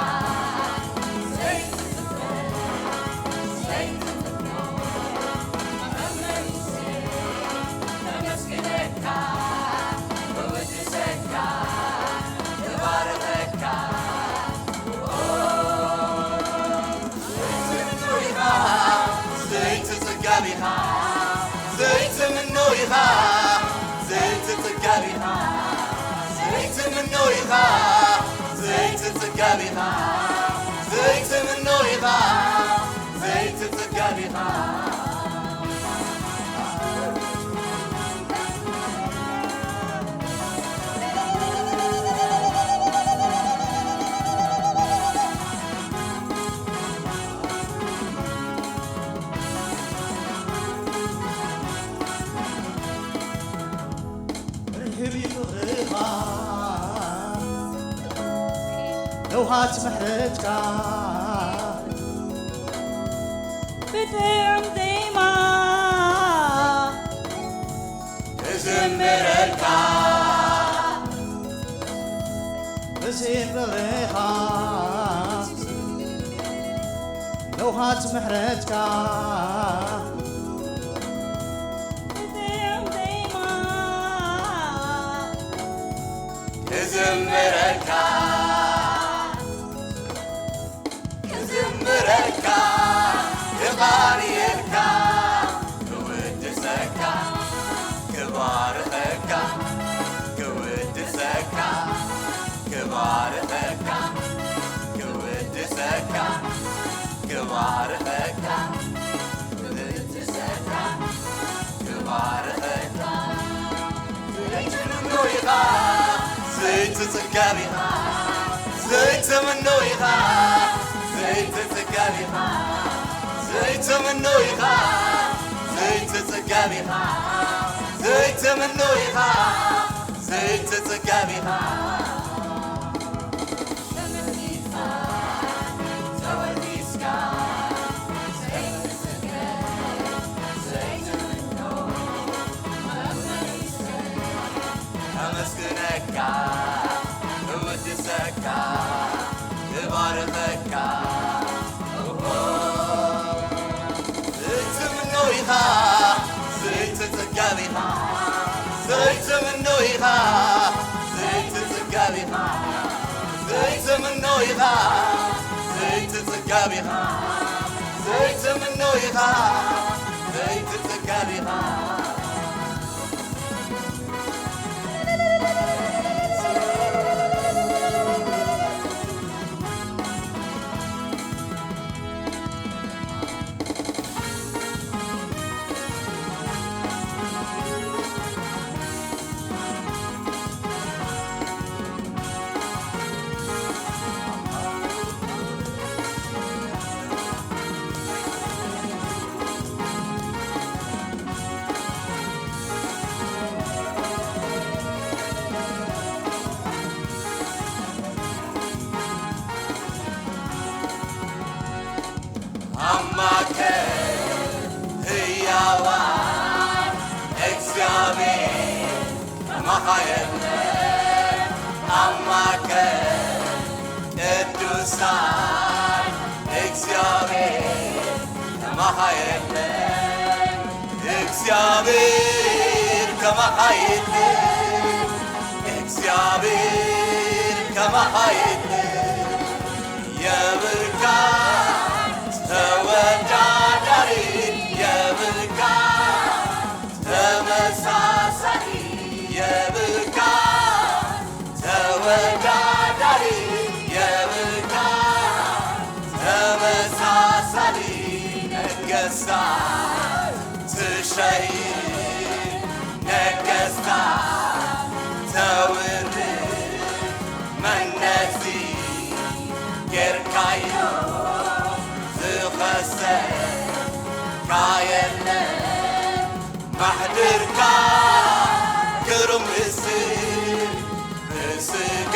ዘይትጽገብ ዘይትምኖ መመሊሰ ከመስግነካ ከወድሰካ ክባርኸካ ዘይትምኖ ኢኻ ዘይትጽገብ ኢኻ ዘይትምኖ ኢኻ ዘይትጽገብ ኢኻ ዘይትምኖ ኢኻ ዘይትጽገብ ኢኻ ዘይትምኖ ኢኻ ዘይትጽገብ ኢኻ ርህብ ይፍቕርኻ ለውሃት ምሕረትካ ብጥዑም ዜማ እዝምረልካ እዚ ፍቕርኻ ለውሃት ምሕረትካ ብጥዑም ዜማ እዝምረልካ ክዝምረካ ክቓንየልካ ክውድሰካ ክባርኸካ ክውድሰካ ክባርኸካ ክውድሰካ ክባርኸካ ክውድሰካ ክባርኸካ ዘይትምኖ ኢኻ ዘይትጽገብ ኢኻ ዘይትምኖ ኢኻ ዘይትጽገብ ኢኻ ዘይትምኖ ኢኻ ዘይትጽገብ ኢኻ ዘይትምኖ ኢኻ ዘይትጽገብ ኢኻ ኣመስግነካ እውድሰካ እባርኸካ ዘይትምኖ ኢኻ ዘይትጽገብ ኢኻ ዘይትምኖ ኢኻ ዘይትጽገብ ኢኻ ዘይትምኖ ኢኻ ዘይትጽገብ ኢኻ ዘይትምኖ ኢኻ ዘይትጽገብ ኢኻ ኣማከ ህያዋን እግዚኣብሔር ከማኻ የለን ኣማከ ቅዱሳን እግዚኣብሔር ከማኻ የለን እግዚኣብሔር ከማኻ የለን እግዚኣብሔር ከማኻ የለን የብልካ ተወዳዳሪ የብልካ ተመሳሳሊ የብልካ ተወዳዳሪ የብልካ ተመሳሳሊ ነገስታት ትሸይድ ነገስታት ተውርድ መነሲ ጌርካዮ ዝኸሰካ የለን ማሕድርካ ግሩም ምስል ብስጋ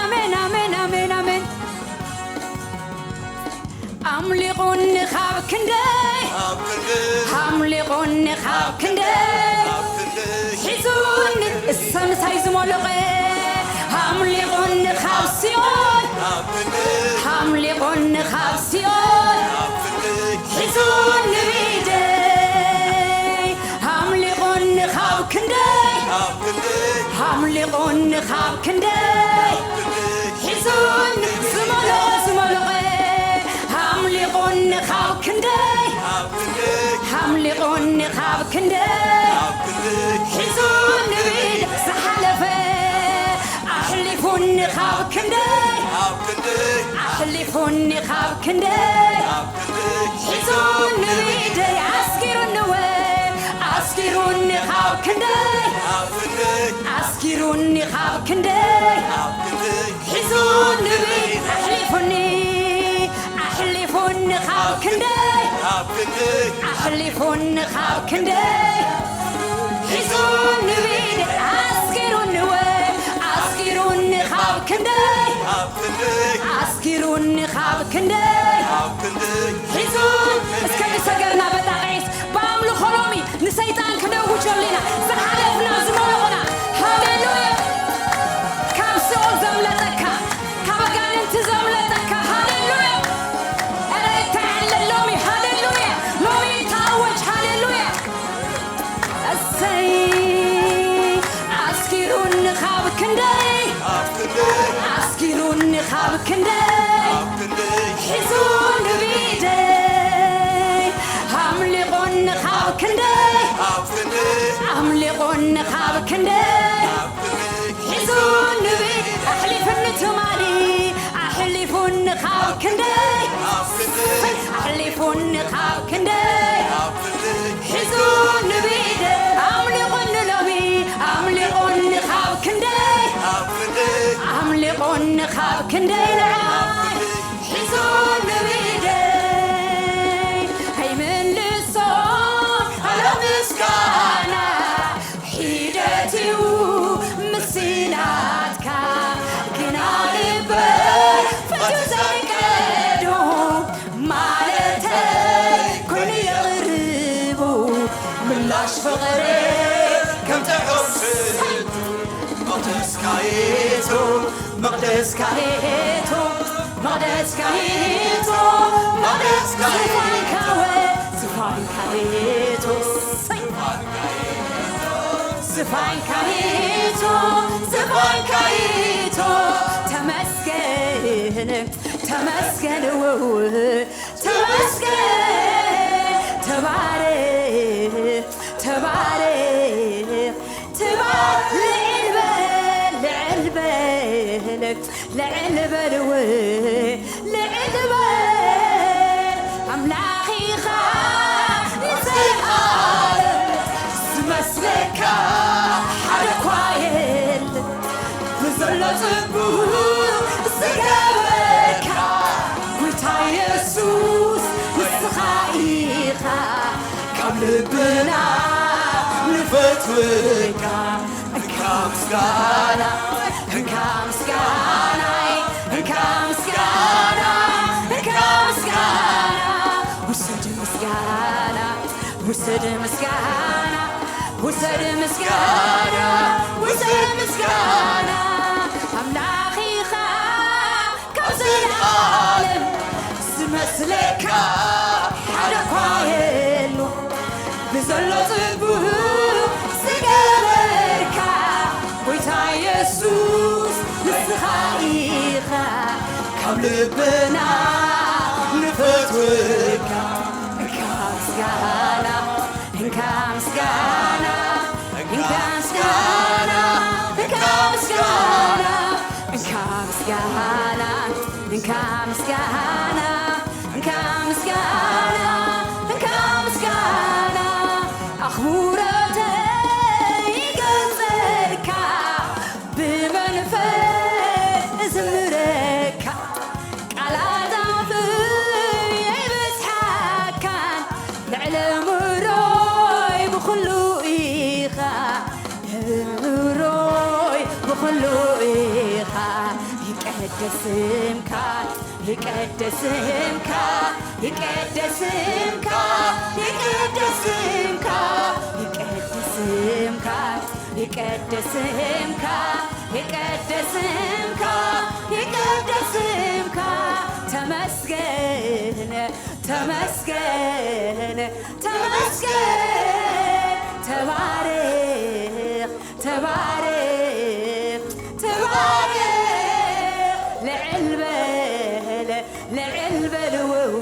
ኣሜን ኣሜን ኣሜን ኣሜን ኣሜን። ኣምሊቑኒ ካብ ክንደይ ኣምሊቑኒ ካብ ክንደይ ሒዙኒ እሰምሳይ ዝሞለቐ ኣምሊቑኒ ካብ ሲኦል ኣምሊቑኒ ካብ ሲኦል ሒዙኒ ብኢደይ ኣምሊቑኒ ካብ ክንደይ ኣምሊቑኒ ካብ ክንደይ ሒዙኒ ዝመለቐ ዝመለቐ ኣምሊቑኒ ካብ ክንደይ ኣምሊቑኒ ካብ ክንደይ ሒዙኒ ብኢድ ዝሓለፈ ኣሕሊፉኒ ካብ ክንደይ ኣሕሊፉኒ ካብ ክንደይ ሒዙኒ ብኢደይ ኣስጊሩኒ ወ ኣስጊሩኒ ካብ ክንደይ ኣስጊሩኒ ካብ ክንደይ ሒዙኒ ብኢድ ኣሕሊፉኒ ኣሕሊፉኒ ካብ ክንደይ ኣሕሊፉኒ ካብ ክንደይ ሒዙኒ ብኢድ ኣስጊሩኒ ወ ኣስጊሩኒ ካብ ክንደይ ኣስጊሩኒ ካብ ክንደይ ሒዙ እስከ ንሰገርና በጣቂስ ብኣምልኾ ሎሚ ንሰይጣን ክነውጀሉ ኢና ዝሓለፍና ዝመለቑና ሃሌሉያ ካብ ሲኦል ዘምለጠካ ካብ ኣጋንንቲ ዘምለጠካ ሃሌሉያ ኧረ ይተዓለ ሎሚ ሃሌሉያ ሎሚ ይተኣወጅ ሃሌሉያ እሰይ ኣስጊሩኒ ካብ ክንደይ ኣስጊሩኒ ካብ ክንደይ ሒዙኒ ብኢደይ ኣምሊቑኒ ካብ ክንደይ ኣምሊቑኒ ካብ ክንደይ ሒዙኒ ብኢድ ኣሕሊፍኒ ኣብ ክንደይ ኣሕሊፉኒ ካብ ክንደይ ሒዙኒ ብኢደ ኣምሊቑኒ ሎሚ ኣምሊቑኒ ካብ ክንደይ ኣምሊቑኒ ካብ ክንደይ ንዓ ሒዙኒ ብኢደ ኣይምልሶ ኣላ ምስጋና ሒደትዩ ምስናትካ ግና ልበይ ፈትዩ ዘይከዶ ማለተይ ኮይኑ የቕርቡ ምላሽ ፍቕሪ ከም ጥዑም ሽቱ መቕደስካ የቱ መቕደስካ የቱ መቕደስካ የቱ መቕደስካ የቱ ዝፋንካወ ዝፋንካየቱ ዝፋንካየቱ ዝፋንካየቱ ተመስገን ተመስገን ውው ተመስገን ተባረክ ተባረክ ተባረክ ልዕል በል ልዕል በል ልዕል በል ውው ልዕል በል ኣምላኽ ኢኻ ንዘለኣለም ዝመስለካ ሓደ እኳ የለን ብዘሎ ጽቡቕ ዝገበርካ ጎይታ የሱስ ንስኻ ኢኻ ካብ ልብና ንፈትወካ እንካ ምስጋና እንካ ምስጋና እንካ ምስጋና እንካ ምስጋና ውሰድ ምስጋና ውሰድ ምስጋና ውሰድ ምስጋና ውሰድ ምስጋና ኣምላኽ ኢኻ ካብ ዘለዓለም ዝመስለካ ሓደ እኳ የሎ ብዘሎ ጽቡቕ ዝገበርካ ጎይታ የሱስ ንስኻ ኢኻ ካብ ልብና ንፈትወካ እንካ ምስጋና እንካ ምስጋና እንካ ምስጋና እንካ ምስጋና እንካ ምስጋና እንካ ምስጋና እንካ ምስጋና እንካ ምስጋና ኣኽብሮተይ ይገልጸልካ ብመንፈስ እዝምረካ ቃላት ኣፍይ ኣይበዝሓካን ልዕሊ ምሮይ ብኹሉ ኢኻ ምሮይ ብኹሉ ኢኻ ይቀደስ ስምካ ይቀደስ ስምካ ይቀደስ ስምካ ይቀደስ ስምካ ይቀደስ ስምካ ይቀደስ ስምካ ይቀደስ ስምካ ይቀደስ ስምካ ተመስገን ተመስገን ተመስገን ተባረኽ ተባረኽ ተባረኽ ልዕል በል ልዕል በል ውው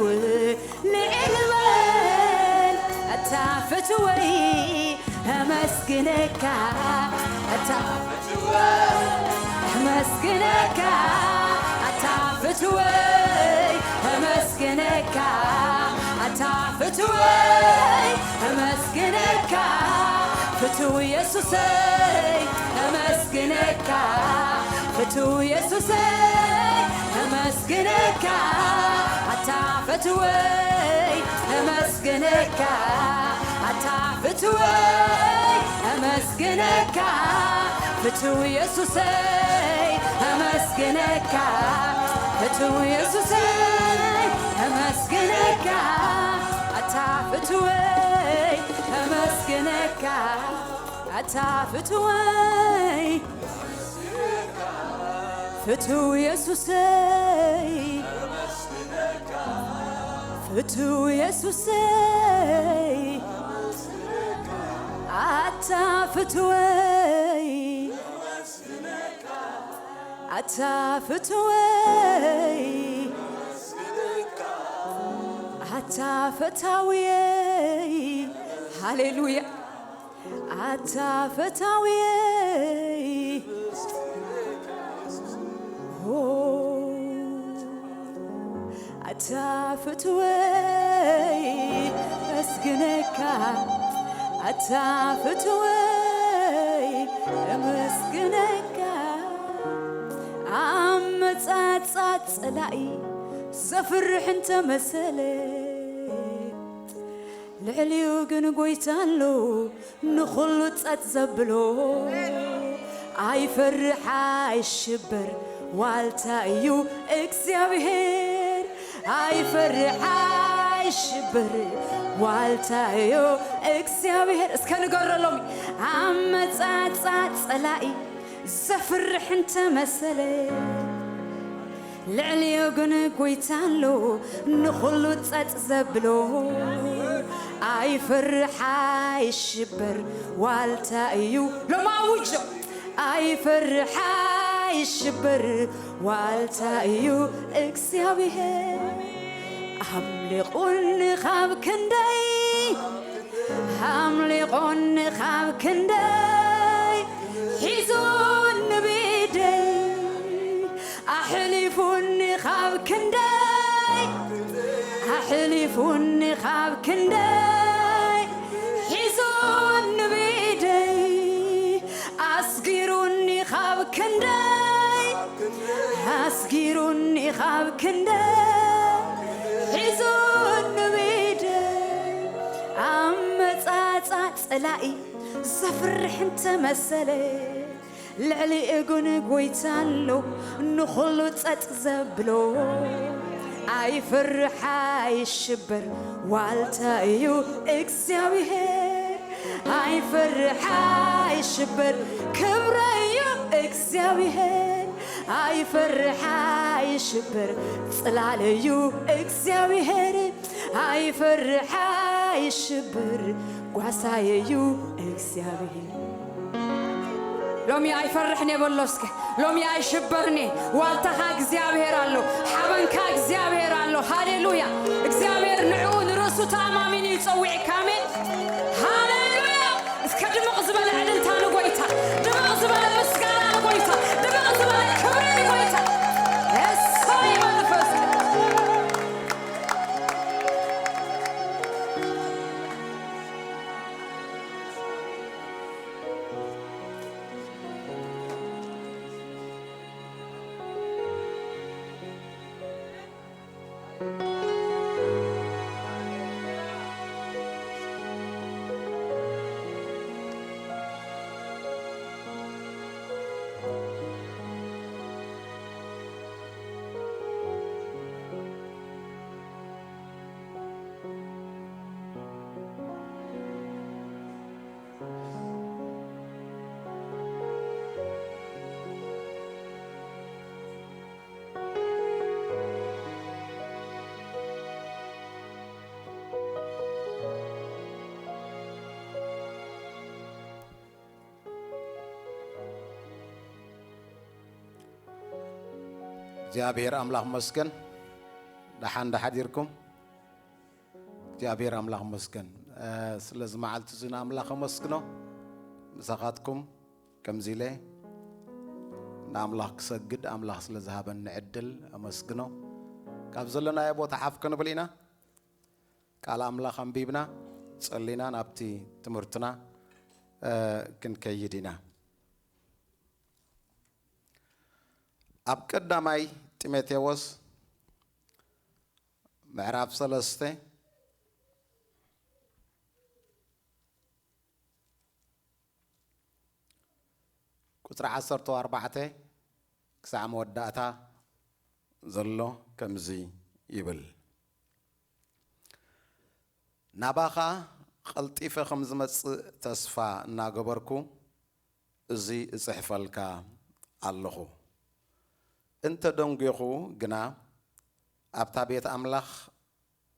ልዕል በል ኣታ ፍትወይ ኣመስግነካ ኣታ ኣመስግነካ ኣታ ፍትወይ ኣመስግነካ ኣታ ፍትወይ ኣመስግነካ ፍትው የሱሰይ ኣመስግነካ ፍትው የሱሰይ ኣመስግነካ ኣታ ፍትወይ ኣመስግነካ ኣታ ፍትወይ ኣመስግነካ ፍትው የሱሰይ ኣመስግነካ ፍትው የሱሰይ ኣመስግነካ ኣታ ፍትወይ ኣመስግነካ ኣታ ፍትወይ ፍትው የሱሰይ ፍትው የሱሰይ ኣታ ፍትወይ ኣታ ፍትወይ ኣታ ፈታውየይ ሃሌሉያ ኣታ ፈታውየይ ሆ ኣታ ፍትወይ ኣመስግነካ፣ ኣታ ፍትወይ ኣመስግነካ። ኣመጻጽኣ ጸላኢ ዘፍርሕ እንተመሰለ፣ ልዕሊኡ ግን ጎይታ ኣሎ ንኹሉ ጸጥ ዘብሎ። ኣይፈርሕ ኣይሽበር ዋልታ እዩ እግዚኣብሔር። ኣይፈርሕ ኣይሽበር ዋልታ እዩ እግዚኣብሔር። እስከ ንገረሎም። ኣመጻጻ ጸላኢ ዘፍርሕ እንተመሰለ፣ ልዕሊኡ ግን ጎይታ ኣሎ ንኹሉ ጸጥ ዘብሎ። ኣይፈርሕ ኣይሽበር ዋልታ እዩ። ሎም ኣውጆ። ኣይፈርሕ ኣይሽበር ዋልታ እዩ እግዚኣብሔር። ኣምሊቑኒ ካብ ክንደይ፣ ኣምሊቑኒ ካብ ክንደይ፣ ሒዙኒ ብኢደይ። ኣሕሊፉኒ ካብ ክንደይ፣ ኣሕሊፉኒ ካብ ክንደይ፣ ሒዙኒ ብኢደይ። ኣስጊሩኒ ካብ ክንደይ፣ ኣስጊሩኒ ካብ ክንደይ፣ ሒዙኒ ብኢደይ። ኣመጻጻ ጸላኢ ዘፍርሕ እንተመሰለ፣ ልዕሊኡ ግን ጎይታ ኣሎ ንኹሉ ጸጥ ዘብሎ። ኣይፈርሕ ኣይሽበር ዋልታ እዩ እግዚኣብሔር። ኣይፈርሕ ኣይሽበር ክብረይ እዩ እግዚኣብሔር። ኣይፈርሕ ኣይሽበር ጽላለይ እዩ እግዚኣብሔር። ኣይፈርሕ ኣይሽበር ጓሳይ እዩ እግዚኣብሔር። ሎሚ ኣይፈርሕን እየ በሎ እስከ። ሎሚ ኣይሽበርን እየ። ዋልታኻ እግዚኣብሔር ኣሎ። ሓበንካ እግዚኣብሔር ኣሎ። ሃሌሉያ። እግዚኣብሔር ንዕኡ ንርእሱ ተኣማሚኑ እዩ ጸዊዕካ። ኣሜን። ሃሌሉያ። እስከ ድምቕ ዝበለ ዕልልታ ንጎይታ፣ ድምቕ ዝበለ ምስጋና ንጎይታ፣ ድምቕ ዝበለ ክብሪ ንጎይታ። እሰይ መንፈስ ቅዱስ። እግዚኣብሔር ኣምላኽ መስገን። ደሓን ዶ ሓዲርኩም? እግዚኣብሔር ኣምላኽ መስገን። እ፣ ስለዚ መዓልቲ እዚ ንኣምላኽ ኣመስግኖ። ምሳኻትኩም ከምዚ ኢለ ንኣምላኽ ክሰግድ ኣምላኽ ስለ ዝሃበኒ ዕድል ኣመስግኖ። ካብ ዘለናዮ ቦታ ሓፍ ክንብል ኢና። ቃል ኣምላኽ ኣንቢብና ጸሊና ናብቲ ትምህርትና፣ እ፣ ክንከይድ ኢና። ኣብ ቀዳማይ ጢሞቴዎስ ምዕራፍ ሰለስተ ቁጽሪ ዓሰርተ ኣርባዕተ ክሳዕ መወዳእታ ዘሎ ከምዚ ይብል። ናባኻ ቀልጢፈ ከም ዝመጽእ ተስፋ እናገበርኩ፣ እዚ እጽሕፈልካ ኣለኹ። እንተ ደንጒኹ ግና፣ ኣብታ ቤት ኣምላኽ፣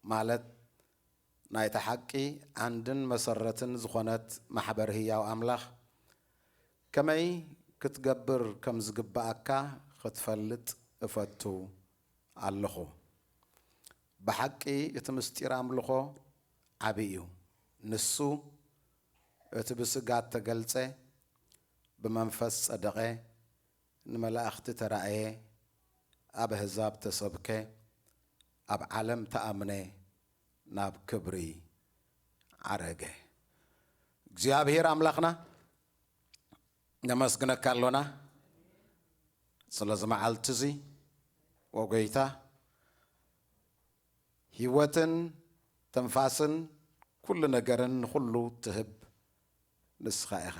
ማለት ናይታ ሓቂ ዓንድን መሰረትን ዝኾነት ማሕበር ህያው ኣምላኽ፣ ከመይ ክትገብር ከም ዝግብኣካ ክትፈልጥ እፈቱ ኣለኹ። ብሓቂ እቲ ምስጢር ኣምልኾ ዓቢ እዩ። ንሱ እቲ ብስጋ እተገልጸ፣ ብመንፈስ ጸደቐ፣ ንመላእኽቲ ተራእየ፣ ኣብ ኣህዛብ ተሰብከ፣ ኣብ ዓለም ተኣምነ ናብ ክብሪ ዓረገ። እግዚኣብሔር ኣምላኽና ነመስግነካ ኣሎና ስለዚ መዓልቲ እዚ ወጎይታ ህይወትን ትንፋስን ኩሉ ነገርን ንኹሉ ትህብ ንስኻ ኢኻ።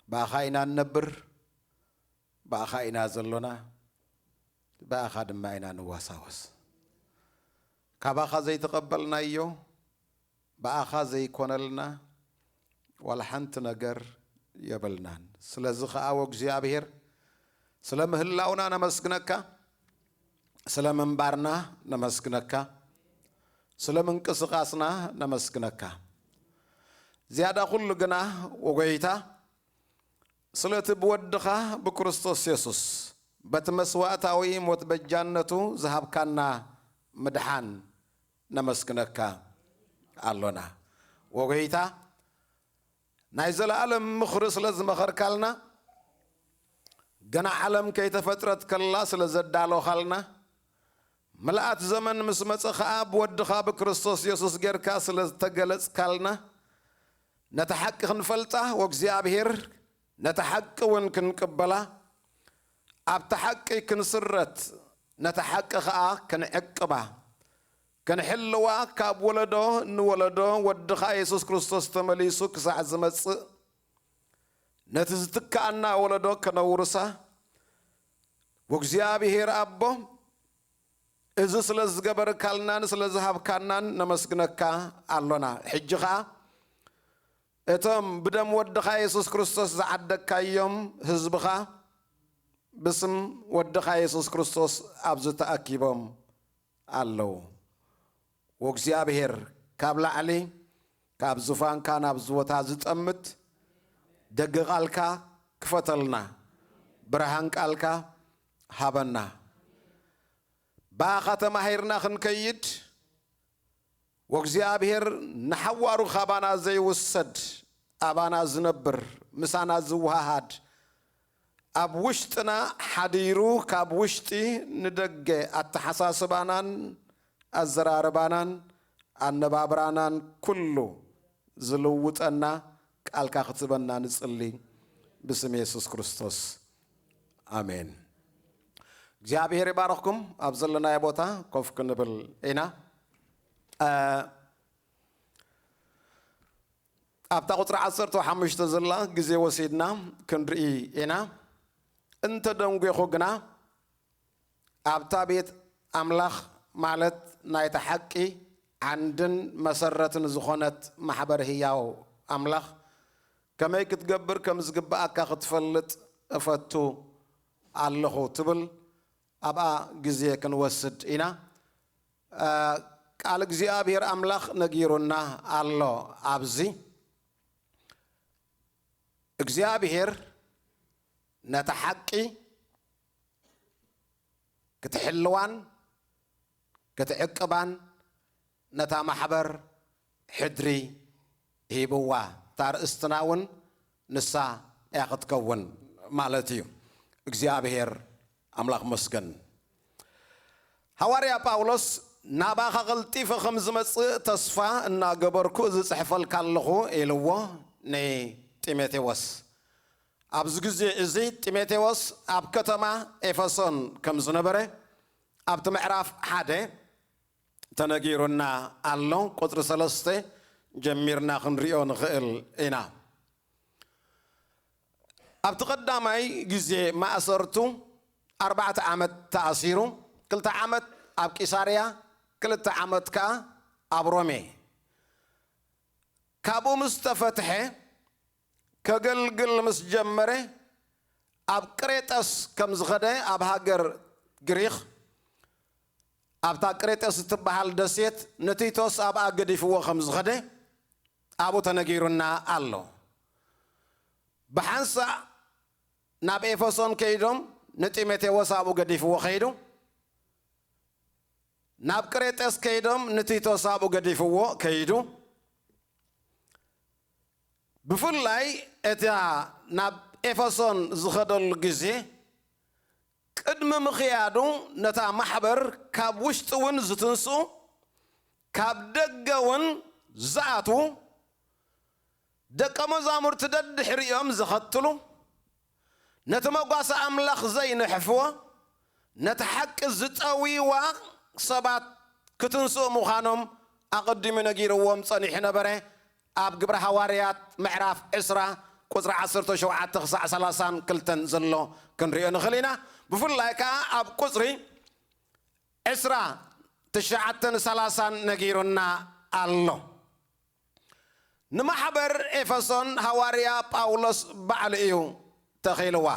ብኣኻ ኢና ንነብር፣ ብኣኻ ኢና ዘሎና፣ ብኣኻ ድማ ኢና ንዋሳወስ። ካባኻ ዘይተቐበልናዮ ብኣኻ ዘይኮነልና ዋላ ሓንቲ ነገር የብልናን። ስለዚ ኸኣ ወእግዚኣብሔር ስለ ምህላውና ነመስግነካ፣ ስለ ምንባርና ነመስግነካ፣ ስለ ምንቅስቓስና ነመስግነካ። ዝያዳ ኩሉ ግና ወጎይታ ስለቲ ብወድኻ ብክርስቶስ የሱስ በቲ መስዋእታዊ ሞት በጃነቱ ዝሃብካና ምድሓን ነመስግነካ ኣሎና። ወጎይታ ናይ ዘለኣለም ምኽሪ ስለ ዝመኸርካልና፣ ገና ዓለም ከይተፈጥረት ከላ ስለ ዘዳሎኻልና፣ ምልኣት ዘመን ምስ መጸ ኸኣ ብወድኻ ብክርስቶስ የሱስ ጌርካ ስለ ዝተገለጽካልና፣ ነታ ሓቂ ክንፈልጣ ወእግዚኣብሔር ነታ ሓቂ እውን ክንቅበላ፣ ኣብታ ሓቂ ክንስረት፣ ነታ ሓቂ ኸኣ ክንዕቅባ፣ ክንሕልዋ፣ ካብ ወለዶ ንወለዶ ወድኻ የሱስ ክርስቶስ ተመሊሱ ክሳዕ ዝመጽእ፣ ነቲ ዝትክኣና ወለዶ ከነውርሳ፣ ወእግዚኣብሔር ኣቦ፣ እዚ ስለ ዝገበርካልናን ስለ ዝሃብካናን ነመስግነካ ኣሎና። ሕጂ ኸኣ እቶም ብደም ወድኻ የሱስ ክርስቶስ ዝዓደግካዮም ህዝብኻ ብስም ወድኻ የሱስ ክርስቶስ ኣብዚ ተኣኪቦም ኣለዉ። ወእግዚኣብሔር ካብ ላዕሊ ካብ ዙፋንካ ናብ ዝወታ ዝጠምት ደገ ቃልካ ክፈተልና፣ ብርሃን ቃልካ ሃበና። ብኣኻ ተማሂርና ክንከይድ፣ ወእግዚኣብሔር ንሓዋሩ ካባና ዘይውሰድ፣ ኣባና ዝነብር፣ ምሳና ዝወሃሃድ፣ ኣብ ውሽጥና ሓዲሩ ካብ ውሽጢ ንደገ ኣተሓሳስባናን ኣዘራርባናን ኣነባብራናን ኩሉ ዝልውጠና ቃልካ ክትበና ንጽሊ ብስም የሱስ ክርስቶስ ኣሜን። እግዚኣብሔር ይባረኽኩም። ኣብ ዘለናዮ ቦታ ኮፍ ክንብል ኢና። እ፣ ኣብታ ቁጽሪ ዓሰርተ ሓሙሽተ ዘላ ግዜ ወሲድና ክንርኢ ኢና። እንተ ደንጒኹ ግና ኣብታ ቤት ኣምላኽ ማለት ናይታ ሓቂ ዓንድን መሰረትን ዝኾነት ማሕበር ህያው ኣምላኽ ከመይ ክትገብር ከም ዝግብኣካ ክትፈልጥ እፈቱ ኣለኹ ትብል ኣብኣ ግዜ ክንወስድ ኢና። እ፣ ቃል እግዚኣብሔር ኣምላኽ ነጊሩና ኣሎ። ኣብዚ እግዚኣብሔር ነታ ሓቂ ክትሕልዋን ክትዕቅባን ነታ ማሕበር ሕድሪ ሂብዋ። እታ ኣርእስትና እውን ንሳ እያ ክትከውን ማለት እዩ። እግዚኣብሔር ኣምላኽ መስገን። ሃዋርያ ጳውሎስ ናባኻ ቐልጢፈ ከም ዝመጽእ ተስፋ እናገበርኩ ዝጽሕፈልካ ኣለኹ ኢልዎ ንጢሞቴዎስ። ኣብዚ ግዜ እዚ ጢሞቴዎስ ኣብ ከተማ ኤፌሶን ከም ዝነበረ ኣብቲ ምዕራፍ ሓደ ተነጊሩና ኣሎ። ቁጽሪ ሰለስተ ጀሚርና ክንሪኦ ንኽእል ኢና። ኣብቲ ቀዳማይ ግዜ ማእሰርቱ ኣርባዕተ ዓመት ተኣሲሩ፣ ክልተ ዓመት ኣብ ቂሳርያ፣ ክልተ ዓመት ከኣ ኣብ ሮሜ። ካብኡ ምስ ተፈትሐ፣ ከገልግል ምስ ጀመረ፣ ኣብ ቅሬጠስ ከም ዝኸደ፣ ኣብ ሃገር ግሪኽ፣ ኣብታ ቅሬጠስ እትበሃል ደሴት ንቲቶስ ኣብኣ ገዲፍዎ ከም ዝኸደ ኣብኡ ተነጊሩና ኣሎ። ብሓንሳእ ናብ ኤፌሶን ከይዶም ንጢሞቴዎስ ኣብኡ ገዲፍዎ ከይዱ። ናብ ቅሬጠስ ከይዶም ንቲቶስ ኣብኡ ገዲፍዎ ከይዱ። ብፍላይ እታ ናብ ኤፌሶን ዝኸደሉ ግዜ ቅድሚ ምኽያዱ ነታ ማሕበር ካብ ውሽጢ እውን ዝትንስኡ፣ ካብ ደገ እውን ዝኣትዉ፣ ደቀ መዛሙርቲ ደድሕሪኦም ዝኸትሉ፣ ነቲ መጓሰ ኣምላኽ ዘይንሕፍዎ፣ ነቲ ሓቂ ዝጠውይዋ ሰባት ክትንስኡ ምዃኖም ኣቐዲሙ ነጊርዎም ጸኒሑ ነበረ። ኣብ ግብረ ሃዋርያት ምዕራፍ ዕስራ ቁጽሪ ዓሰርተ ሸውዓተ ክሳዕ ሰላሳን ክልተን ዘሎ ክንሪኦ ንኽእል ኢና። ብፍላይ ከኣ ኣብ ቁጽሪ ዕስራ ትሽዓተን ሰላሳን ነጊሩና ኣሎ። ንማሕበር ኤፈሶን ሃዋርያ ጳውሎስ ባዕሉ እዩ ተኺልዋ።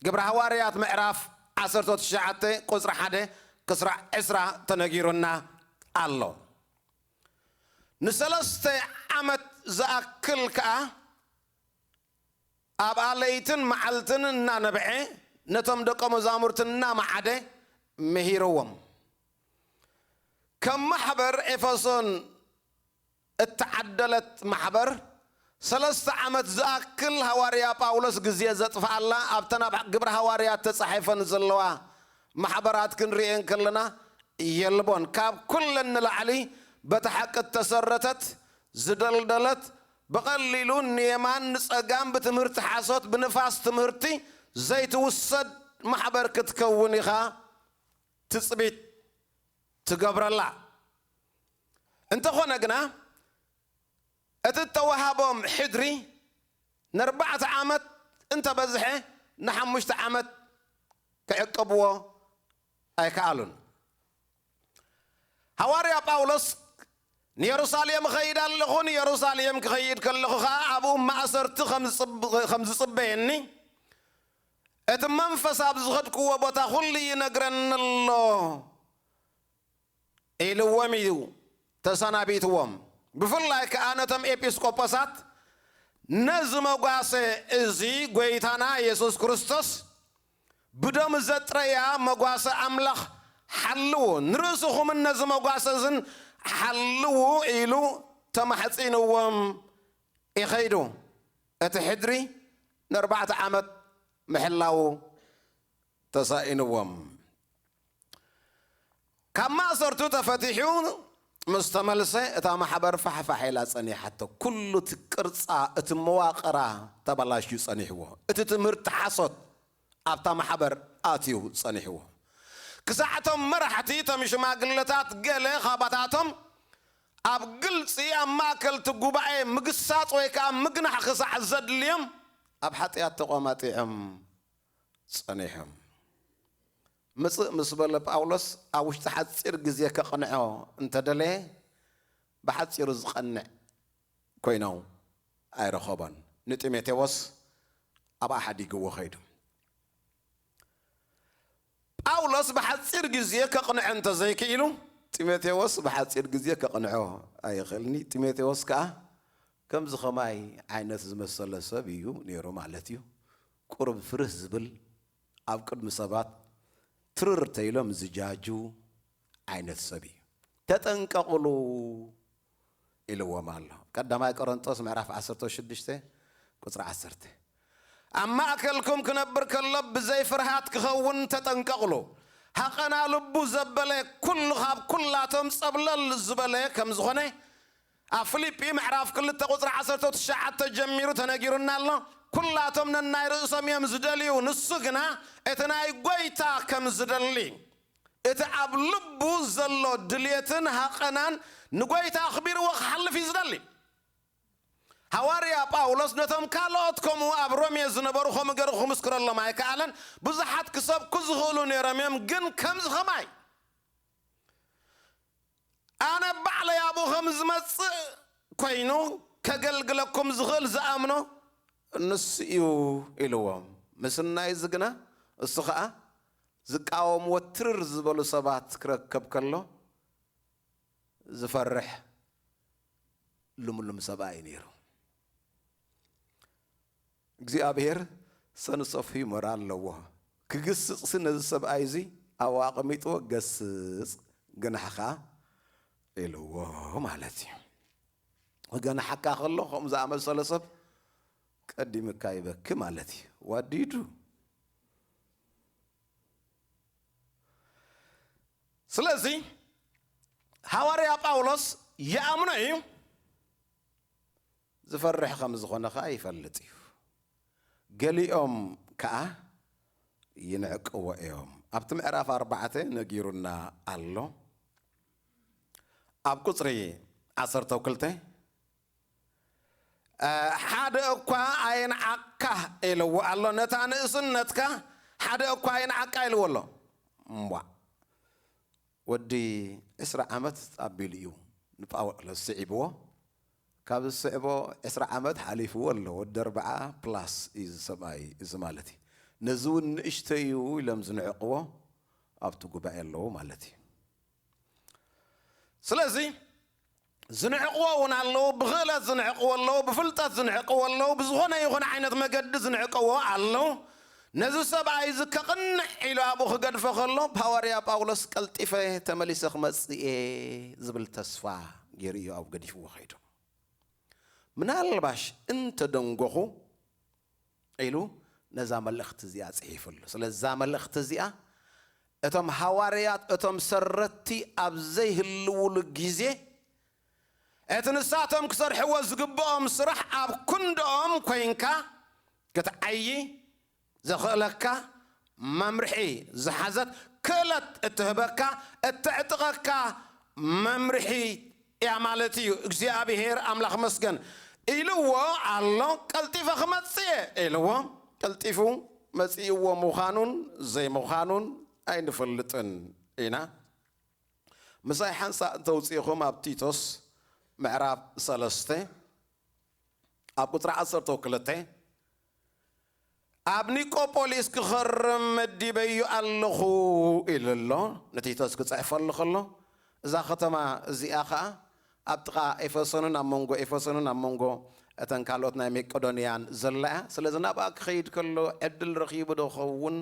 ግብረ ሃዋርያት ምዕራፍ ዓሰርተ ትሽዓተ ቁጽሪ ሓደ ክስራዕ ዕስራ ተነጊሩና ኣሎ። ንሰለስተ ዓመት ዝኣክል ከኣ ኣብ ኣለይትን መዓልትን እናነብዐ ነቶም ደቀ መዛሙርቲ እናመዓደ ምሂርዎም። ከም ማሕበር ኤፈሶን እተዓደለት ማሕበር፣ ሰለስተ ዓመት ዝኣክል ሃዋርያ ጳውሎስ ግዜ ዘጥፍኣላ ኣብተን ኣብ ግብረ ሃዋርያት ተጻሒፈን ዘለዋ ማሕበራት ክንርእየን ከለና የልቦን። ካብ ኩለን ንላዕሊ በቲ ሓቂ እተሰረተት፣ ዝደልደለት፣ ብቐሊሉ ንየማን ንጸጋም ብትምህርቲ ሓሶት ብንፋስ ትምህርቲ ዘይትውሰድ ማሕበር ክትከውን ኢኻ ትጽቢት ትገብረላ። እንተኾነ ግና እቲ እተዋሃቦም ሕድሪ ንኣርባዕተ ዓመት እንተበዝሐ ንሓሙሽተ ዓመት ክዕቅብዎ ኣይከኣሉን። ሃዋርያ ጳውሎስ ንየሩሳሌም እኸይድ ኣለኹ፣ ንየሩሳሌም ክኸይድ ከለኹ ኸኣ ኣብኡ ማእሰርቲ ከም ዝጽብ-፣ ከም ዝጽበየኒ እቲ መንፈስ ኣብ ዝኸድክዎ ቦታ ኩሉ ይነግረኒ ኣሎ ኢልዎም እዩ ተሰናቢትዎም። ብፍላይ ከኣ ነቶም ኤጲስቆጶሳት ነዚ መጓሰ እዚ ጐይታና የሱስ ክርስቶስ ብደሙ ዘጥረያ መጓሰ ኣምላኽ ሓልዉ፣ ንርእስኹምን ነዚ መጓሰ እዝን ሓልዉ ኢሉ ተማሕጺንዎም ይኸይዱ። እቲ ሕድሪ ንኣርባዕተ ዓመት ምሕላዉ ተሳኢንዎም። ካብ ማእሰርቱ ተፈቲሑ ምስ ተመልሰ እታ ማሕበር ፋሕፋሕ ኢላ ጸኒሓቶ። ኩሉ እቲ ቅርጻ፣ እቲ መዋቕራ ተበላሽዩ ጸኒሕዎ። እቲ ትምህርቲ ሓሶት ኣብታ ማሕበር ኣትዩ ጸኒሕዎ። ክሳዕ እቶም መራሕቲ፣ እቶም ሽማግለታት፣ ገለ ካባታቶም ኣብ ግልጺ ኣብ ማእከል እቲ ጉባኤ ምግሳጽ ወይ ከኣ ምግናሕ ክሳዕ ዘድልዮም ኣብ ሓጢኣት ተቖማጢዖም ጸኒሖም። ምጽእ ምስ በለ ጳውሎስ ኣብ ውሽጢ ሓጺር ግዜ ከቕንዖ እንተደለየ ብሓጺሩ ዝቐንዕ ኮይኖም ኣይረኸቦን። ንጢሞቴዎስ ኣብኣ ሓዲግዎ ኸይዱ። ጳውሎስ ብሓጺር ግዜ ከቕንዖ እንተዘይክኢሉ ጢሞቴዎስ ብሓጺር ግዜ ከቕንዖ ኣይኽእልኒ። ጢሞቴዎስ ከኣ ከምዚ ኸማይ ዓይነት ዝመሰለ ሰብ እዩ ነይሩ ማለት እዩ። ቁሩብ ፍርህ ዝብል፣ ኣብ ቅድሚ ሰባት ትርር ተይሎም ዝጃጁ ዓይነት ሰብ እዩ። ተጠንቀቕሉ ኢልዎም ኣሎ። ቀዳማይ ቆሮንጦስ ምዕራፍ ዓሰርተ ሽዱሽተ ቁጽሪ ዓሰርተ። ኣብ ማእከልኩም ክነብር ከሎ ብዘይ ፍርሃት ክኸውን ተጠንቀቕሉ። ሃቐና ልቡ ዘበለ ኩሉ ካብ ኩላቶም ጸብለል ዝበለ ከም ዝኾነ ኣብ ፊልጲ ምዕራፍ ክልተ ቁጽሪ ዓሰርተ ትሽዓተ ጀሚሩ ተነጊሩና ኣሎ። ኩላቶም ነናይ ርእሶም እዮም ዝደልዩ፣ ንሱ ግና እቲ ናይ ጐይታ ከም ዝደሊ፣ እቲ ኣብ ልቡ ዘሎ ድልየትን ሃቐናን ንጐይታ ኣኽቢርዎ ክሓልፍ እዩ ዝደሊ። ሃዋርያ ጳውሎስ ነቶም ካልኦት ከምኡ ኣብ ሮሜ ዝነበሩ ከምኡ ገይሩ ክምስክረሎም ኣይከኣለን። ብዙሓት ክሰብኩ ዝኽእሉ ነይሮም እዮም፣ ግን ከምዚ ኸማይ ኣነ ባዕለይ ኣብኡ ከም ዝመጽእ ኮይኑ ከገልግለኩም ዝኽእል ዝኣምኖ ንሱ እዩ ኢልዎም። ምስናይ እዚ ግና እሱ ኸኣ ዝቃወምዎ ትርር ዝበሉ ሰባት ክረከብ ከሎ ዝፈርሕ ልምሉም ሰብኣይ እዩ ነይሩ። እግዚኣብሔር ሰንስ ኦፍ ሂመር ኣለዎ። ክግስጽሲ ነዚ ሰብኣይ እዚ ኣብኡ ኣቐሚጥዎ፣ ገስጽ፣ ግናሕኻ ኢልዎ ማለት እዩ። ክገንሓካ ከሎ ከምኡ ዝኣመሰለ ሰብ ቀዲምካ ይበኪ ማለት እዩ። ዋዲዱ ስለዚ ሃዋርያ ጳውሎስ ይኣምኖ እዩ፣ ዝፈርሕ ከም ዝኾነ ኸኣ ይፈልጥ እዩ። ገሊኦም ከኣ ይንዕቅዎ እዮም። ኣብቲ ምዕራፍ ኣርባዕተ ነጊሩና ኣሎ። ኣብ ቁጽሪ ዓሰርተ ክልተ፣ "እ፣ ሓደ እኳ ኣይንዓቅካ" ኢልዎ ኣሎ። ነታ ንእስነትካ ሓደ እኳ ኣይንዓቅካ ኢልዎ ኣሎ። እምቧ። ወዲ ዕስራ ዓመት ኣቢሉ እዩ ንጳውሎስ ስዒብዎ። ካብ ዝስዕቦ ዕስራ ዓመት ሓሊፍዎ ኣሎ። ወዲ ኣርብዓ ፕላስ እዩ እዚ ሰብኣይ እዚ ማለት እዩ። ነዚ እውን ንእሽተይ እዩ ኢሎም ዝንዕቕዎ ኣብቲ ጉባኤ ኣለዉ ማለት እዩ። ስለዚ ዝንዕቕዎ እውን ኣለዉ፣ ብኽእለት ዝንዕቕዎ ኣለዉ፣ ብፍልጠት ዝንዕቕዎ ኣለዉ፣ ብዝኾነ ይኹን ዓይነት መገዲ ዝንዕቅዎ ኣለዉ። ነዚ ሰብኣይ እዚ ከቕንዕ ኢሉ ኣብኡ ክገድፎ ከሎ፣ ሃዋርያ ጳውሎስ "ቀልጢፈ ተመሊሰ ክመጽእ እየ" ዝብል ተስፋ ገይሩ እዩ ኣብኡ ገዲፍዎ ከይዱ። ምናልባሽ እንተደንጎኹ ኢሉ ነዛ መልእኽቲ እዚኣ ጽሒፉሉ። ስለዚ እዛ መልእኽቲ እዚኣ እቶም ሃዋርያት፣ እቶም ሰረቲ ኣብ ዘይህልውሉ ግዜ፣ እቲ ንሳቶም ክሰርሕዎ ዝግብኦም ስራሕ ኣብ ክንድኦም ኮይንካ ክትዓዪ ዘኽእለካ መምርሒ ዝሓዘት፣ ክእለት እትህበካ፣ እተዕጥቐካ መምርሒ እያ ማለት እዩ። እግዚኣብሔር ኣምላኽ መስገን ኢልዎ ኣሎ። "ቀልጢፈ ክመጽእ እየ" ኢልዎ። ቀልጢፉ መጺእዎ ምዃኑን ዘይምዃኑን ኣይንፈልጥን ኢና። ምሳይ ሓንሳእ እንተውፅእኹም ኣብ ቲቶስ ምዕራፍ ሰለስተ ኣብ ቁፅሪ ዓሰርተ ክልተ፣ "ኣብ ኒቆፖሊስ ክኸርም መዲበዩ ኣለኹ" ኢሉ ኣሎ። ንቲቶስ ክፅሕፈሉ ከሎ፣ እዛ ከተማ እዚኣ ኸዓ ኣብ ጥቓ ኤፌሶንን ኣብ መንጎ ኤፌሶንን ኣብ መንጎ እተን ካልኦት ናይ መቄዶንያን ዘላ እያ። ስለዚ ናብኣ ክኸይድ ከሎ ዕድል ረኺቡ ዶ ኸውን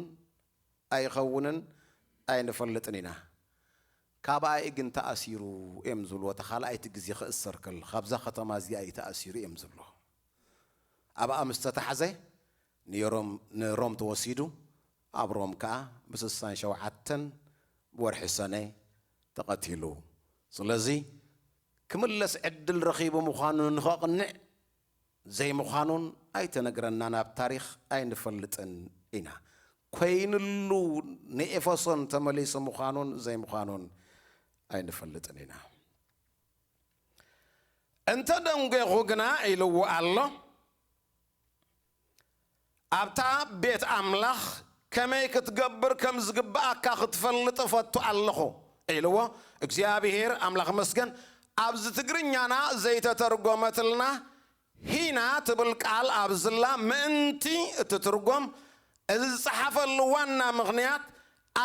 ኣይኸውንን ኣይንፈልጥን ኢና። ካብ ኣይ ግን ተኣሲሩ እዮም ዝብልዎ፣ እታ ካልኣይቲ ግዜ ክእሰር ከሎ፣ ካብዛ ከተማ እዚኣ እዩ ተኣሲሩ እዮም ዝብልዎ። ኣብኣ ምስ ተታሕዘ ንሮም፣ ንሮም ተወሲዱ፣ ኣብ ሮም ከኣ ብስሳን ሸውዓተን ብወርሒ ሰነ ተቐቲሉ። ስለዚ ክምለስ ዕድል ረኺቡ ምዃኑ ንኸቕንዕ ዘይምዃኑን ኣይተነግረናን፣ ኣብ ታሪኽ ኣይንፈልጥን ኢና። ኮይንሉ ንኤፌሶን ተመሊሱ ምዃኑን ዘይምዃኑን ኣይንፈልጥን ኢና። እንተ ደንጌኹ ግና ኢልዎ ኣሎ፣ ኣብታ ቤት ኣምላኽ ከመይ ክትገብር ከም ዝግብኣካ ክትፈልጥ እፈቱ ኣለኹ ኢልዎ። እግዚኣብሔር ኣምላኽ መስገን፣ ኣብዚ ትግርኛና ዘይተተርጎመትልና ሂና ትብል ቃል ኣብዝላ ምእንቲ እትትርጎም፣ እዚ ዝጸሓፈሉ ዋና ምኽንያት፣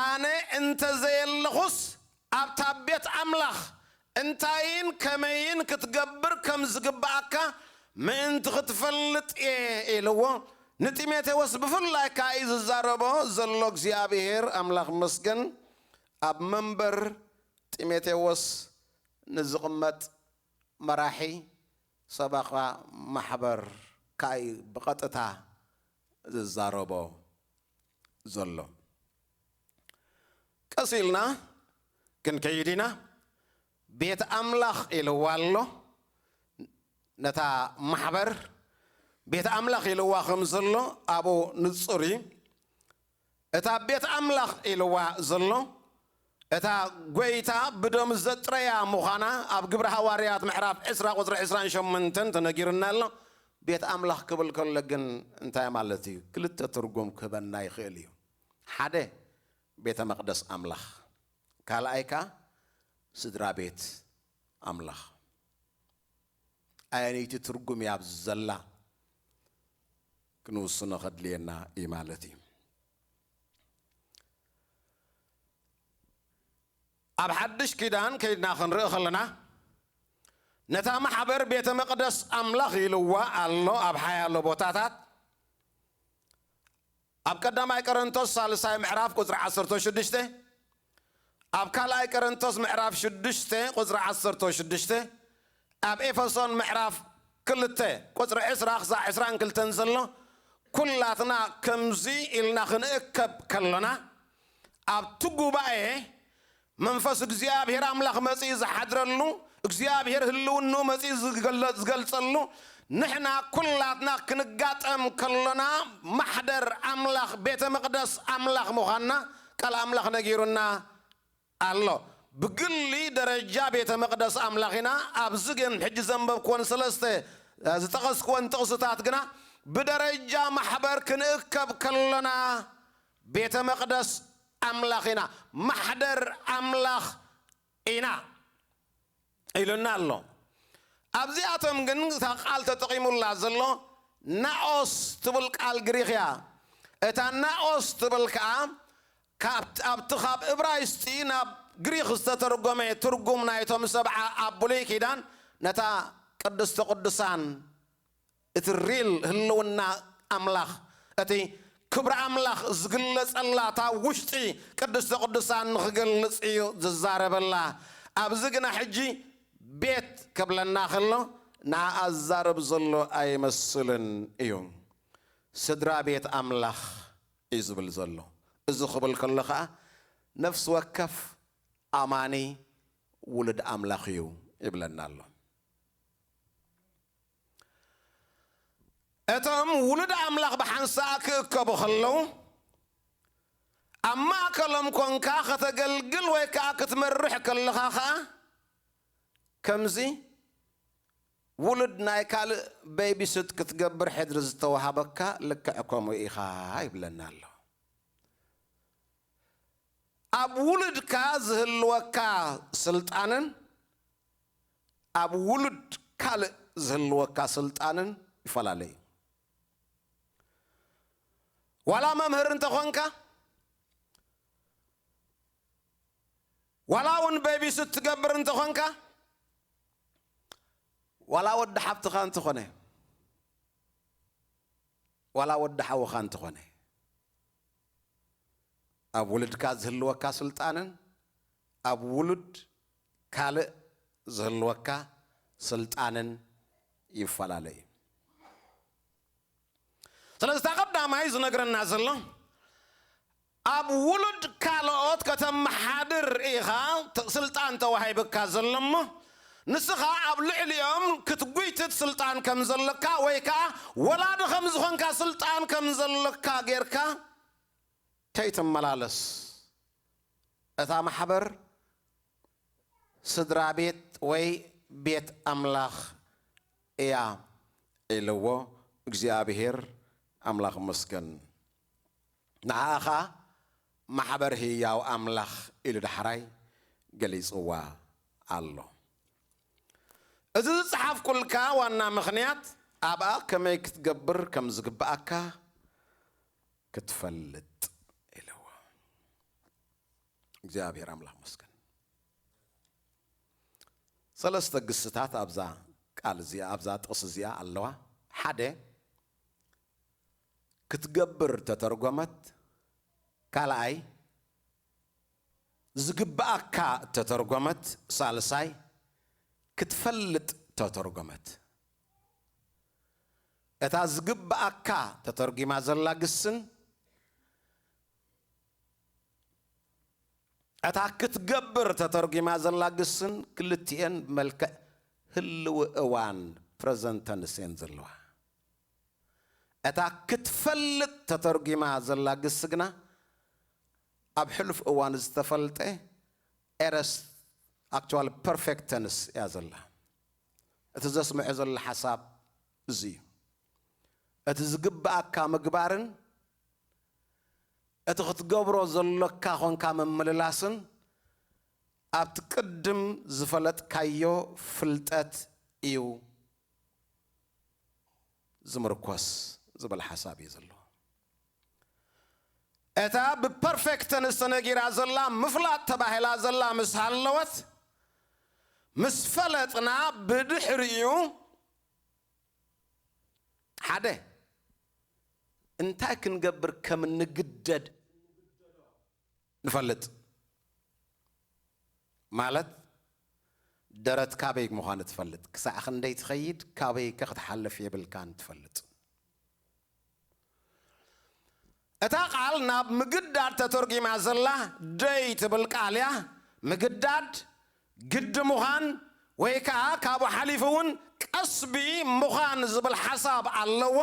ኣነ እንተዘየለኹስ ኣብታ ቤት ኣምላኽ እንታይን ከመይን ክትገብር ከም ዝግብኣካ ምእንቲ ክትፈልጥ እየ ኢልዎ። ንጢሞቴዎስ ብፍላይ ከኣ እዩ ዝዛረቦ ዘሎ። እግዚኣብሔር ኣምላኽ መስገን፣ ኣብ መንበር ጢሞቴዎስ ንዝቕመጥ መራሒ ሰበኻ ማሕበር ከኣ እዩ ብቐጥታ ዝዛረቦ ዘሎ። ቀስ ኢልና ክንከይድ ኢና። ቤት ኣምላኽ ኢልዋ ኣሎ። ነታ ማሕበር ቤት ኣምላኽ ኢልዋ ከም ዘሎ ኣብኡ ንጹር እዩ። እታ ቤት ኣምላኽ ኢልዋ ዘሎ፣ እታ ጐይታ ብደሙ ዘጥረያ ምዃና ኣብ ግብሪ ሃዋርያት ምዕራፍ ዕስራ ቁጽሪ ዕስራን ሸሞንተን ተነጊሩና ኣሎ። ቤት ኣምላኽ ክብል ከሎ ግን እንታይ ማለት እዩ? ክልተ ትርጉም ክህበና ይኽእል እዩ። ሓደ፣ ቤተ መቕደስ ኣምላኽ፣ ካልኣይ ከኣ ስድራ ቤት ኣምላኽ። ኣየነይቲ ትርጉም እያ ኣብዚ ዘላ ክንውስኖ ከድልየና እዩ ማለት እዩ። ኣብ ሓድሽ ኪዳን ከይድና ክንርኢ ከለና፣ ነታ ማሕበር ቤተ መቕደስ ኣምላኽ ኢልዋ ኣሎ ኣብ ሓያሎ ቦታታት። ኣብ ቀዳማይ ቆሮንቶስ ሳልሳይ ምዕራፍ ቁጽሪ ዓሰርተ ሽዱሽተ፣ ኣብ ካልኣይ ቆሮንቶስ ምዕራፍ ሽዱሽተ ቁጽሪ ዓሰርተ ሽዱሽተ፣ ኣብ ኤፌሶን ምዕራፍ ክልተ ቁጽሪ ዕስራ ክሳዕ ዕስራን ክልተን ዘሎ፣ ኩላትና ከምዚ ኢልና ክንእከብ ከሎና፣ ኣብቲ ጉባኤ መንፈስ እግዚኣብሔር ኣምላኽ መጺኡ ዝሓድረሉ፣ እግዚኣብሔር ህልውንኡ መጺኡ ዝገለ-፣ ዝገልጸሉ፣ ንሕና ኩላትና ክንጋጠም ከሎና ማሕደር ኣምላኽ፣ ቤተ መቕደስ ኣምላኽ ምዃንና ቃል ኣምላኽ ነጊሩና ኣሎ። ብግሊ ደረጃ ቤተ መቕደስ ኣምላኽ ኢና። ኣብዚ ግን ሕጂ ዘንበብክወን ሰለስተ፣ እ፣ ዝጠቐስክወን ጥቕስታት ግና ብደረጃ ማሕበር ክንእከብ ከሎና ቤተ መቕደስ ኣምላኽ ኢና፣ ማሕደር ኣምላኽ ኢና ኢሉና ኣሎ። ኣብዚኣቶም ግን እታ ቃል ተጠቒሙላ ዘሎ ናኦስ ትብል ቃል ግሪኽ እያ። እታ ናኦስ ትብል ከኣ ካብ-፣ ኣብቲ ካብ እብራይስጢ ናብ ግሪኽ ዝተተርጎመ ትርጉም ናይቶም ሰብዓ ኣብ ብሉይ ኪዳን ነታ ቅድስተ ቅዱሳን፣ እቲ ሪል ህልውና ኣምላኽ፣ እቲ ክብሪ ኣምላኽ ዝግለጸላ እታ ውሽጢ ቅድስተ ቅዱሳን ንኽገልጽ እዩ ዝዛረበላ። ኣብዚ ግና ሕጂ ቤት ከብለና ከሎ ንዓኣ ዝዛረብ ዘሎ ኣይመስልን እዩ። ስድራ ቤት ኣምላኽ እዩ ዝብል ዘሎ። እዚ ክብል ከሎ ኸኣ ነፍሲ ወከፍ ኣማኒ ውሉድ ኣምላኽ እዩ ይብለና ኣሎ። እቶም ውሉድ ኣምላኽ ብሓንሳእ ክእከቡ ከለዉ፣ ኣብ ማእከሎም ኮንካ ከተገልግል ወይ ከኣ ክትመርሕ ከለኻ ኸኣ፣ ከምዚ ውሉድ ናይ ካልእ ቤቢስት ክትገብር ሕድሪ ዝተዋሃበካ ልክዕ ከምኡ ኢኻ ይብለና ኣሎ። ኣብ ውሉድካ ዝህልወካ ስልጣንን ኣብ ውሉድ ካልእ ዝህልወካ ስልጣንን ይፈላለ እዩ። ዋላ መምህር እንተኾንካ፣ ዋላ እውን ቤቢስት ትገብር እንተኾንካ፣ ዋላ ወዲ ሓብትኻ እንተኾነ፣ ዋላ ወዲ ሓውኻ እንተኾነ፣ ኣብ ውሉድካ ዝህልወካ ስልጣንን ኣብ ውሉድ ካልእ ዝህልወካ ስልጣንን ይፈላለ እዩ። ስለዚ እታ ቀዳማይ ዝነግረና ዘሎ፣ ኣብ ውሉድ ካልኦት ከተመሓድር ኢኻ ተ-፣ ስልጣን ተዋሂብካ ዘሎ እሞ፣ ንስኻ ኣብ ልዕሊኦም ክትጉይትት ስልጣን ከም ዘለካ ወይ ከኣ ወላዲ ከም ዝኾንካ ስልጣን ከም ዘለካ ጌርካ ከይትመላለስ፣ እታ ማሕበር ስድራ ቤት ወይ ቤት ኣምላኽ እያ ኢልዎ። እግዚኣብሔር ኣምላኽ ይመስገን። ንዓኣ ኸኣ ማሕበር ህያው ኣምላኽ ኢሉ ዳሕራይ ገሊጽዋ ኣሎ። እዚ ዝጸሓፍኩልካ ዋና ምኽንያት፣ ኣብኣ ከመይ ክትገብር ከም ዝግብኣካ ክትፈልጥ ኢልዎ። እግዚኣብሔር ኣምላኽ መስገን። ሰለስተ ግስታት ኣብዛ ቃል እዚኣ፣ ኣብዛ ጥቕሲ እዚኣ ኣለዋ። ሓደ፣ ክትገብር ተተርጎመት። ካልኣይ፣ ዝግብኣካ ተተርጎመት። ሳልሳይ፣ ክትፈልጥ ተተርጎመት። እታ ዝግብኣካ ተተርጒማ ዘላ ግስን፣ እታ ክትገብር ተተርጒማ ዘላ ግስን፣ ክልቲኤን ብመልክዕ ህልዊ እዋን፣ ፕረዘንት ተንስ፣ እየን ዘለዋ። እታ ክትፈልጥ ተተርጒማ ዘላ ግስ ግና፣ ኣብ ሕሉፍ እዋን ዝተፈልጠ ኤረስት፣ ኣክቹዋል ፐርፌክት ተንስ እያ ዘላ። እቲ ዘስምዖ ዘሎ ሓሳብ እዚ እዩ። እቲ ዝግብኣካ ምግባርን እቲ ክትገብሮ ዘሎካ ኾንካ ምምልላስን ኣብቲ ቅድም ዝፈለጥካዮ ፍልጠት እዩ ዝምርኮስ ዝብል ሓሳብ እዩ ዘለዎ። እታ ብፐርፌክት ተንስ ተነጊራ ዘላ፣ ምፍላጥ ተባሂላ ዘላ ምስ ሃለወት፣ ምስ ፈለጥና፣ ብድሕሪኡ ሓደ እንታይ ክንገብር ከም እንግደድ ንፈልጥ። ማለት፣ ደረት ካበይ ምዃኑ ትፈልጥ፣ ክሳዕ ክንደይ ትኸይድ፣ ካበይ ከ ክትሓልፍ የብልካን ትፈልጥ። እታ ቃል ናብ ምግዳድ ተተርጒማ ዘላ ደይ ትብል ቃል እያ። ምግዳድ፣ ግዲ ምዃን፣ ወይ ከኣ ካብኡ ሓሊፉ እውን ቀስቢ ምዃን ዝብል ሓሳብ ኣለዎ።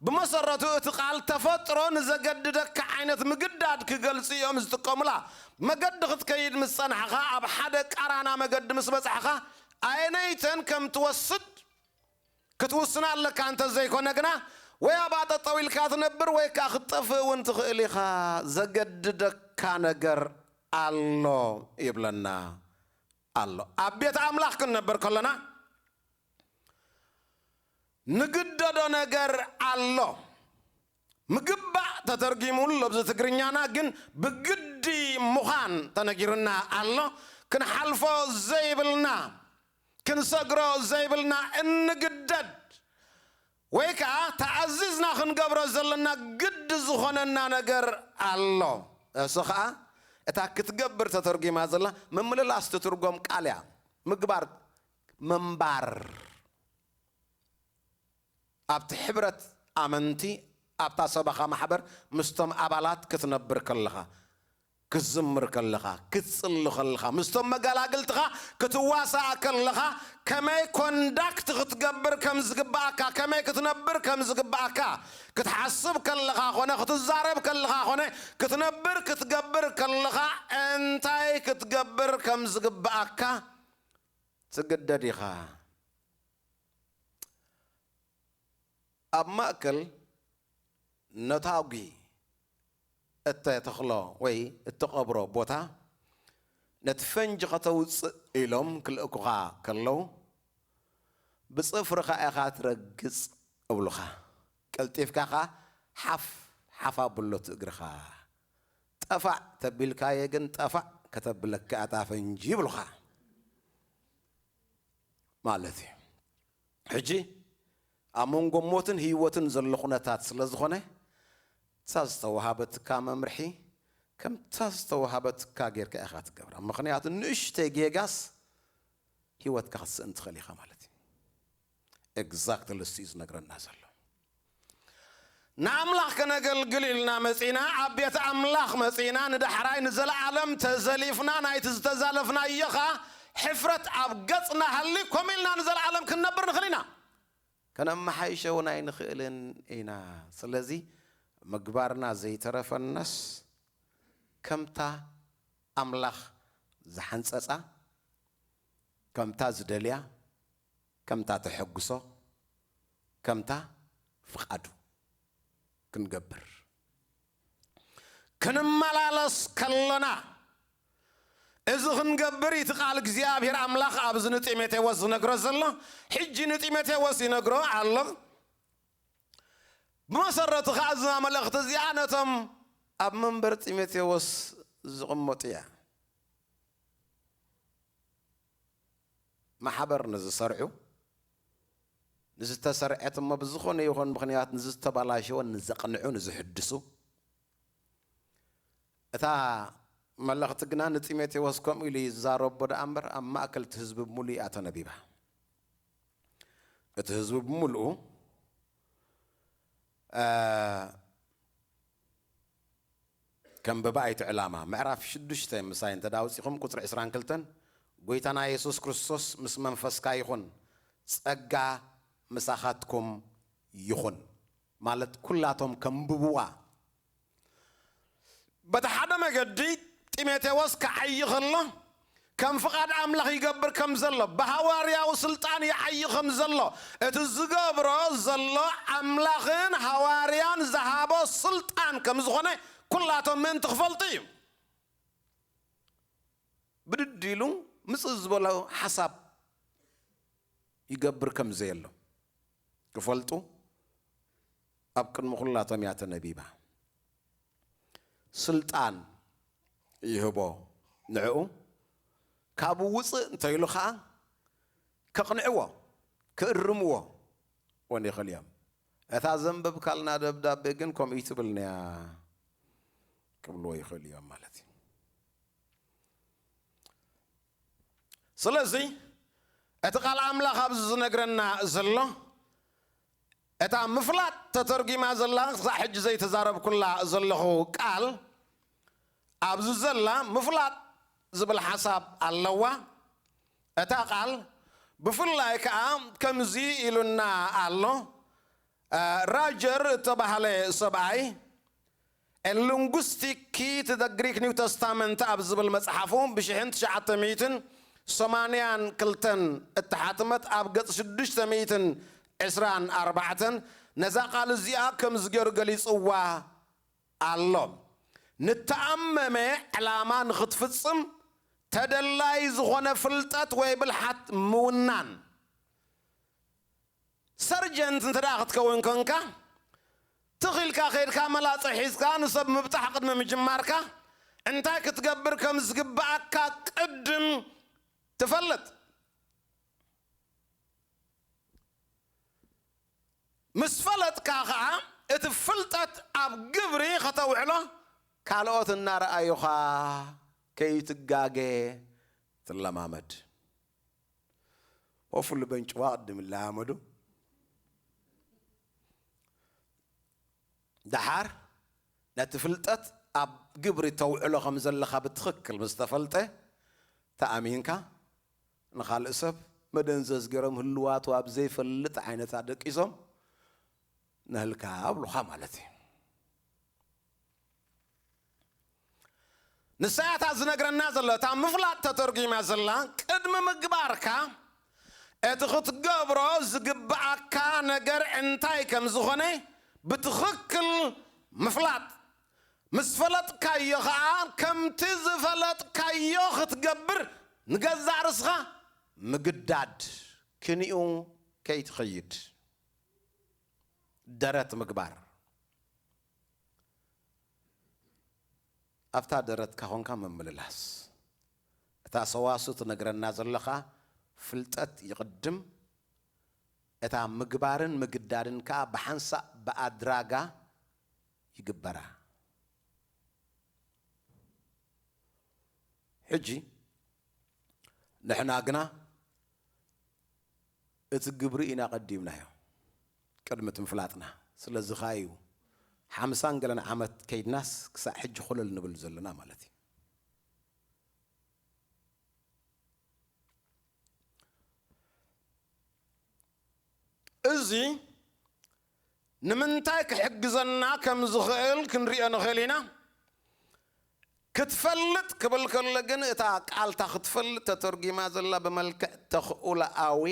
ብመሰረቱ እቲ ቃል ተፈጥሮ ንዘገድደካ ዓይነት ምግዳድ ክገልጹ እዮም ዝጥቀሙላ። መገዲ ክትከይድ ምስ ጸናሕኻ፣ ኣብ ሓደ ቃራና መገዲ ምስ በጻሕኻ፣ ኣየነይተን ከም ትወስድ ክትውስን ኣለካ። እንተ ዘይኮነ ግና ወይ ኣብኣ ጠጠው ኢልካ ትነብር ወይ ከኣ ክትጠፍእ እውን ትኽእል ኢኻ። ዘገድደካ ነገር ኣሎ ይብለና ኣሎ። ኣብ ቤት ኣምላኽ ክንነብር ከለና ንግደዶ ነገር ኣሎ። ምግባእ ተተርጊሙሉ ኣብዚ ትግርኛና ግን ብግዲ ምዃን ተነጊሩና ኣሎ። ክንሓልፎ ዘይብልና፣ ክንሰግሮ ዘይብልና እንግደድ ወይ ከዓ ተኣዚዝና ክንገብሮ ዘለና ግዲ ዝኾነና ነገር ኣሎ። እሱ ከዓ እታ ክትገብር ተተርጒማ ዘላ ምምልላስ ትትርጎም ቃል እያ። ምግባር፣ ምንባር። ኣብቲ ሕብረት ኣመንቲ፣ ኣብታ ሰበኻ ማሕበር ምስቶም ኣባላት ክትነብር ከለኻ፣ ክትዝምር ከለኻ፣ ክትጽሊ ከለኻ፣ ምስቶም መጋላግልትኻ ክትዋሳእ ከለኻ፣ ከመይ ኮንዳክት ክትገብር ከም ዝግብኣካ፣ ከመይ ክትነብር ከም ዝግብኣካ፣ ክትሓስብ ከለኻ ኾነ፣ ክትዛረብ ከለኻ ኾነ፣ ክትነብር ክትገብር ከለኻ፣ እንታይ ክትገብር ከም ዝግብኣካ ትግደድ ኢኻ። ኣብ ማእከል ነታጒ እተተኽሎ ወይ እተቐብሮ ቦታ፣ ነቲ ፈንጂ ከተውጽእ ኢሎም ክልእኩኻ ከለዉ፣ ብጽፍርኻ ኢኻ ትረግጽ እብሉኻ። ቀልጢፍካ ኸኣ ሓፍ ሓፍ ኣብሎ እቲ እግርኻ። ጠፋዕ ተቢልካዮ ግን ጠፋዕ ከተብለካ እታ ፈንጂ ይብሉኻ ማለት እዩ። ሕጂ ኣብ መንጎ ሞትን ህይወትን ዘሎ ኩነታት ስለ ዝኾነ፣ እታ ዝተወሃበትካ መምርሒ ከምታ ዝተወሃበትካ ጌርካ ኢኻ ትገብራ። ምኽንያቱ ንእሽተይ ጌጋስ ህይወትካ ክትስእን ትኽእል ኢኻ ማለት እዩ። ኤግዛክትሊ እሱ እዩ ዝነግረና ዘሎ። ንኣምላኽ ከነገልግል ኢልና መጺና፣ ኣብ ቤት ኣምላኽ መጺና፣ ንዳሕራይ ንዘለዓለም ተዘሊፍና ናይቲ ዝተዛለፍናዮ ኸኣ ሕፍረት ኣብ ገጽና ሃልዩ፣ ከምኡ ኢልና ንዘለዓለም ክንነብር ንኽእል ኢና። ከነመሓይሾ እውን ኣይንኽእልን ኢና። ስለዚ ምግባርና ዘይተረፈናስ ከምታ ኣምላኽ ዝሓንጸጻ፣ ከምታ ዝደልያ፣ ከምታ ተሐጉሶ፣ ከምታ ፍቓዱ ክንገብር ክንመላለስ ከሎና፣ እዚ ክንገብር እቲ ቃል እግዚኣብሔር ኣምላኽ ኣብዚ ንጢሞቴዎስ ዝነግሮ ዘሎ፣ ሕጂ ንጢሞቴዎስ ይነግሮ ኣሎ። ብመሰረቱ ኸዓ እዛ መልእኽቲ እዚኣ ነቶም ኣብ መንበር ጢሞቴዎስ ዝቕመጡ እያ። ማሕበር ንዝሰርዑ፣ ንዝተሰርዐት እሞ ብዝኾነ ይኹን ምኽንያት ንዝተበላሸወ ንዘቕንዑ፣ ንዝሕድሱ፣ እታ መልእኽቲ ግና ንጢሞቴዎስ ከምኡ ኢሉ ይዛረቦ ደኣ እምበር፣ ኣብ ማእከል እቲ ህዝቢ ብምሉእ እያ ተነቢባ። እቲ ህዝቢ ብምሉኡ፣ እ፣ ከንብባ እቲ ዕላማ። ምዕራፍ ሽዱሽተ ምሳይ እንተ ደኣ ኣውጺኹም፣ ቁጽሪ ዕስራን ክልተን፣ "ጐይታና የሱስ ክርስቶስ ምስ መንፈስካ ይኹን፣ ጸጋ ምሳኻትኩም ይኹን" ማለት ኩላቶም ከንብብዋ። በቲ ሓደ መገዲ ጢሞቴዎስ ክዓዪ ከሎ፣ ከም ፍቓድ ኣምላኽ ይገብር ከም ዘሎ፣ ብሃዋርያዊ ስልጣን ይዓዪ ከም ዘሎ፣ እቲ ዝገብሮ ዘሎ ኣምላኽን ሃዋርያን ዝሃቦ ስልጣን ከም ዝኾነ ኩላቶም ምእንቲ ክፈልጡ እዩ። ብድድ ኢሉ ምጽእ ዝበሎ ሓሳብ ይገብር ከም ዘየሎ ክፈልጡ ኣብ ቅድሚ ኩላቶም እያ ተነቢባ። ስልጣን ይህቦ ንዕኡ፣ ካብኡ ውጽእ እንተ ኢሉ ኸኣ ከቕንዕዎ፣ ክእርምዎ እውን ይኽእሉ እዮም። "እታ ዘንበብካልና ደብዳቤ ግን ከምኡ ኣይትብልን እያ" ክብልዎ ይኽእሉ እዮም ማለት እዩ። ስለዚ እቲ ቃል ኣምላኽ ኣብዚ ዝነግረና ዘሎ፣ እታ ምፍላጥ ተተርጒማ ዘላ፣ ክሳዕ ሕጂ ዘይተዛረብኩላ ዘለኹ ቃል፣ ኣብዚ ዘላ ምፍላጥ ዝብል ሓሳብ ኣለዋ። እታ ቃል ብፍላይ ከኣ ከምዚ ኢሉና ኣሎ። እ፣ ራጀር እተባህለ ሰብኣይ፣ A Linguistic Key to the Greek New Testament ኣብ ዝብል መጽሓፉ ብሽሕን ትሽዓተ ሚእትን ሰማንያን ክልተን እተሓትመት ኣብ ገጽ ሽዱሽተ ሚእትን ዕስራን ኣርባዕተን ነዛ ቃል እዚኣ ከምዚ ገይሩ ገሊጽዋ ኣሎ። ንተኣመመ ዕላማ ንኽትፍጽም ተደላይ ዝኾነ ፍልጠት ወይ ብልሓት ምውናን። ሰርጀንት እንተ ደኣ ክትከውን ኮንካ፣ ትኽ ኢልካ ከይድካ መላጸ ሒዝካ ንሰብ ምብጣሕ ቅድሚ ምጅማርካ፣ እንታይ ክትገብር ከም ዝግብኣካ ቅድም ትፈልጥ። ምስ ፈለጥካ ኸዓ፣ እቲ ፍልጠት ኣብ ግብሪ ከተውዕሎ፣ ካልኦት እናረኣዩኻ ከይትጋገ ትለማመድ። Hopefully በንጭዋ ቅድም ይለማመዱ። ደሓር ነቲ ፍልጠት ኣብ ግብሪ ተውዕሎ ከም ዘለኻ ብትኽክል ምስ ተፈልጠ፣ ተኣሚንካ ንኻልእ ሰብ መደንዘዝ ገይሮም ህልዋቱ ኣብ ዘይፈልጥ ዓይነታት ደቂሶም ነህልካ ኣብሉኻ ማለት እዩ። ንሳ እያ እታ ዝነግረና ዘሎ፣ እታ ምፍላጥ ተተርጒማ ዘላ፣ ቅድሚ ምግባርካ እቲ ክትገብሮ ዝግብኣካ ነገር እንታይ ከም ዝኾነ ብትኽክል ምፍላጥ። ምስ ፈለጥካዮ ኸኣ፣ ከምቲ ዝፈለጥካዮ ክትገብር ንገዛእ ርስኻ ምግዳድ፣ ክንኡ ከይትኸይድ ደረት ምግባር። ኣብታ ደረትካ ኾንካ ምምልላስ። እታ ሰዋስው ትነግረና ዘለኻ፣ ፍልጠት ይቕድም፣ እታ ምግባርን ምግዳድን ከኣ ብሓንሳእ ብኣድራጋ ይግበራ። ሕጂ ንሕና ግና እቲ ግብሪ ኢና ቀዲምናዮ፣ ቅድሚ እቲ ምፍላጥና። ስለዚ ኸኣ እዩ ሓምሳን ገለን ዓመት ከይድናስ ክሳዕ ሕጂ ኮለል ንብል ዘለና ማለት እዩ። እዚ ንምንታይ ክሕግዘና ከም ዝኽእል ክንሪኦ ንኽእል ኢና። ክትፈልጥ ክብል ከሎ ግን፣ እታ ቃል እታ ክትፈልጥ ተተርጒማ ዘላ ብመልክዕ ተኽእሎኣዊ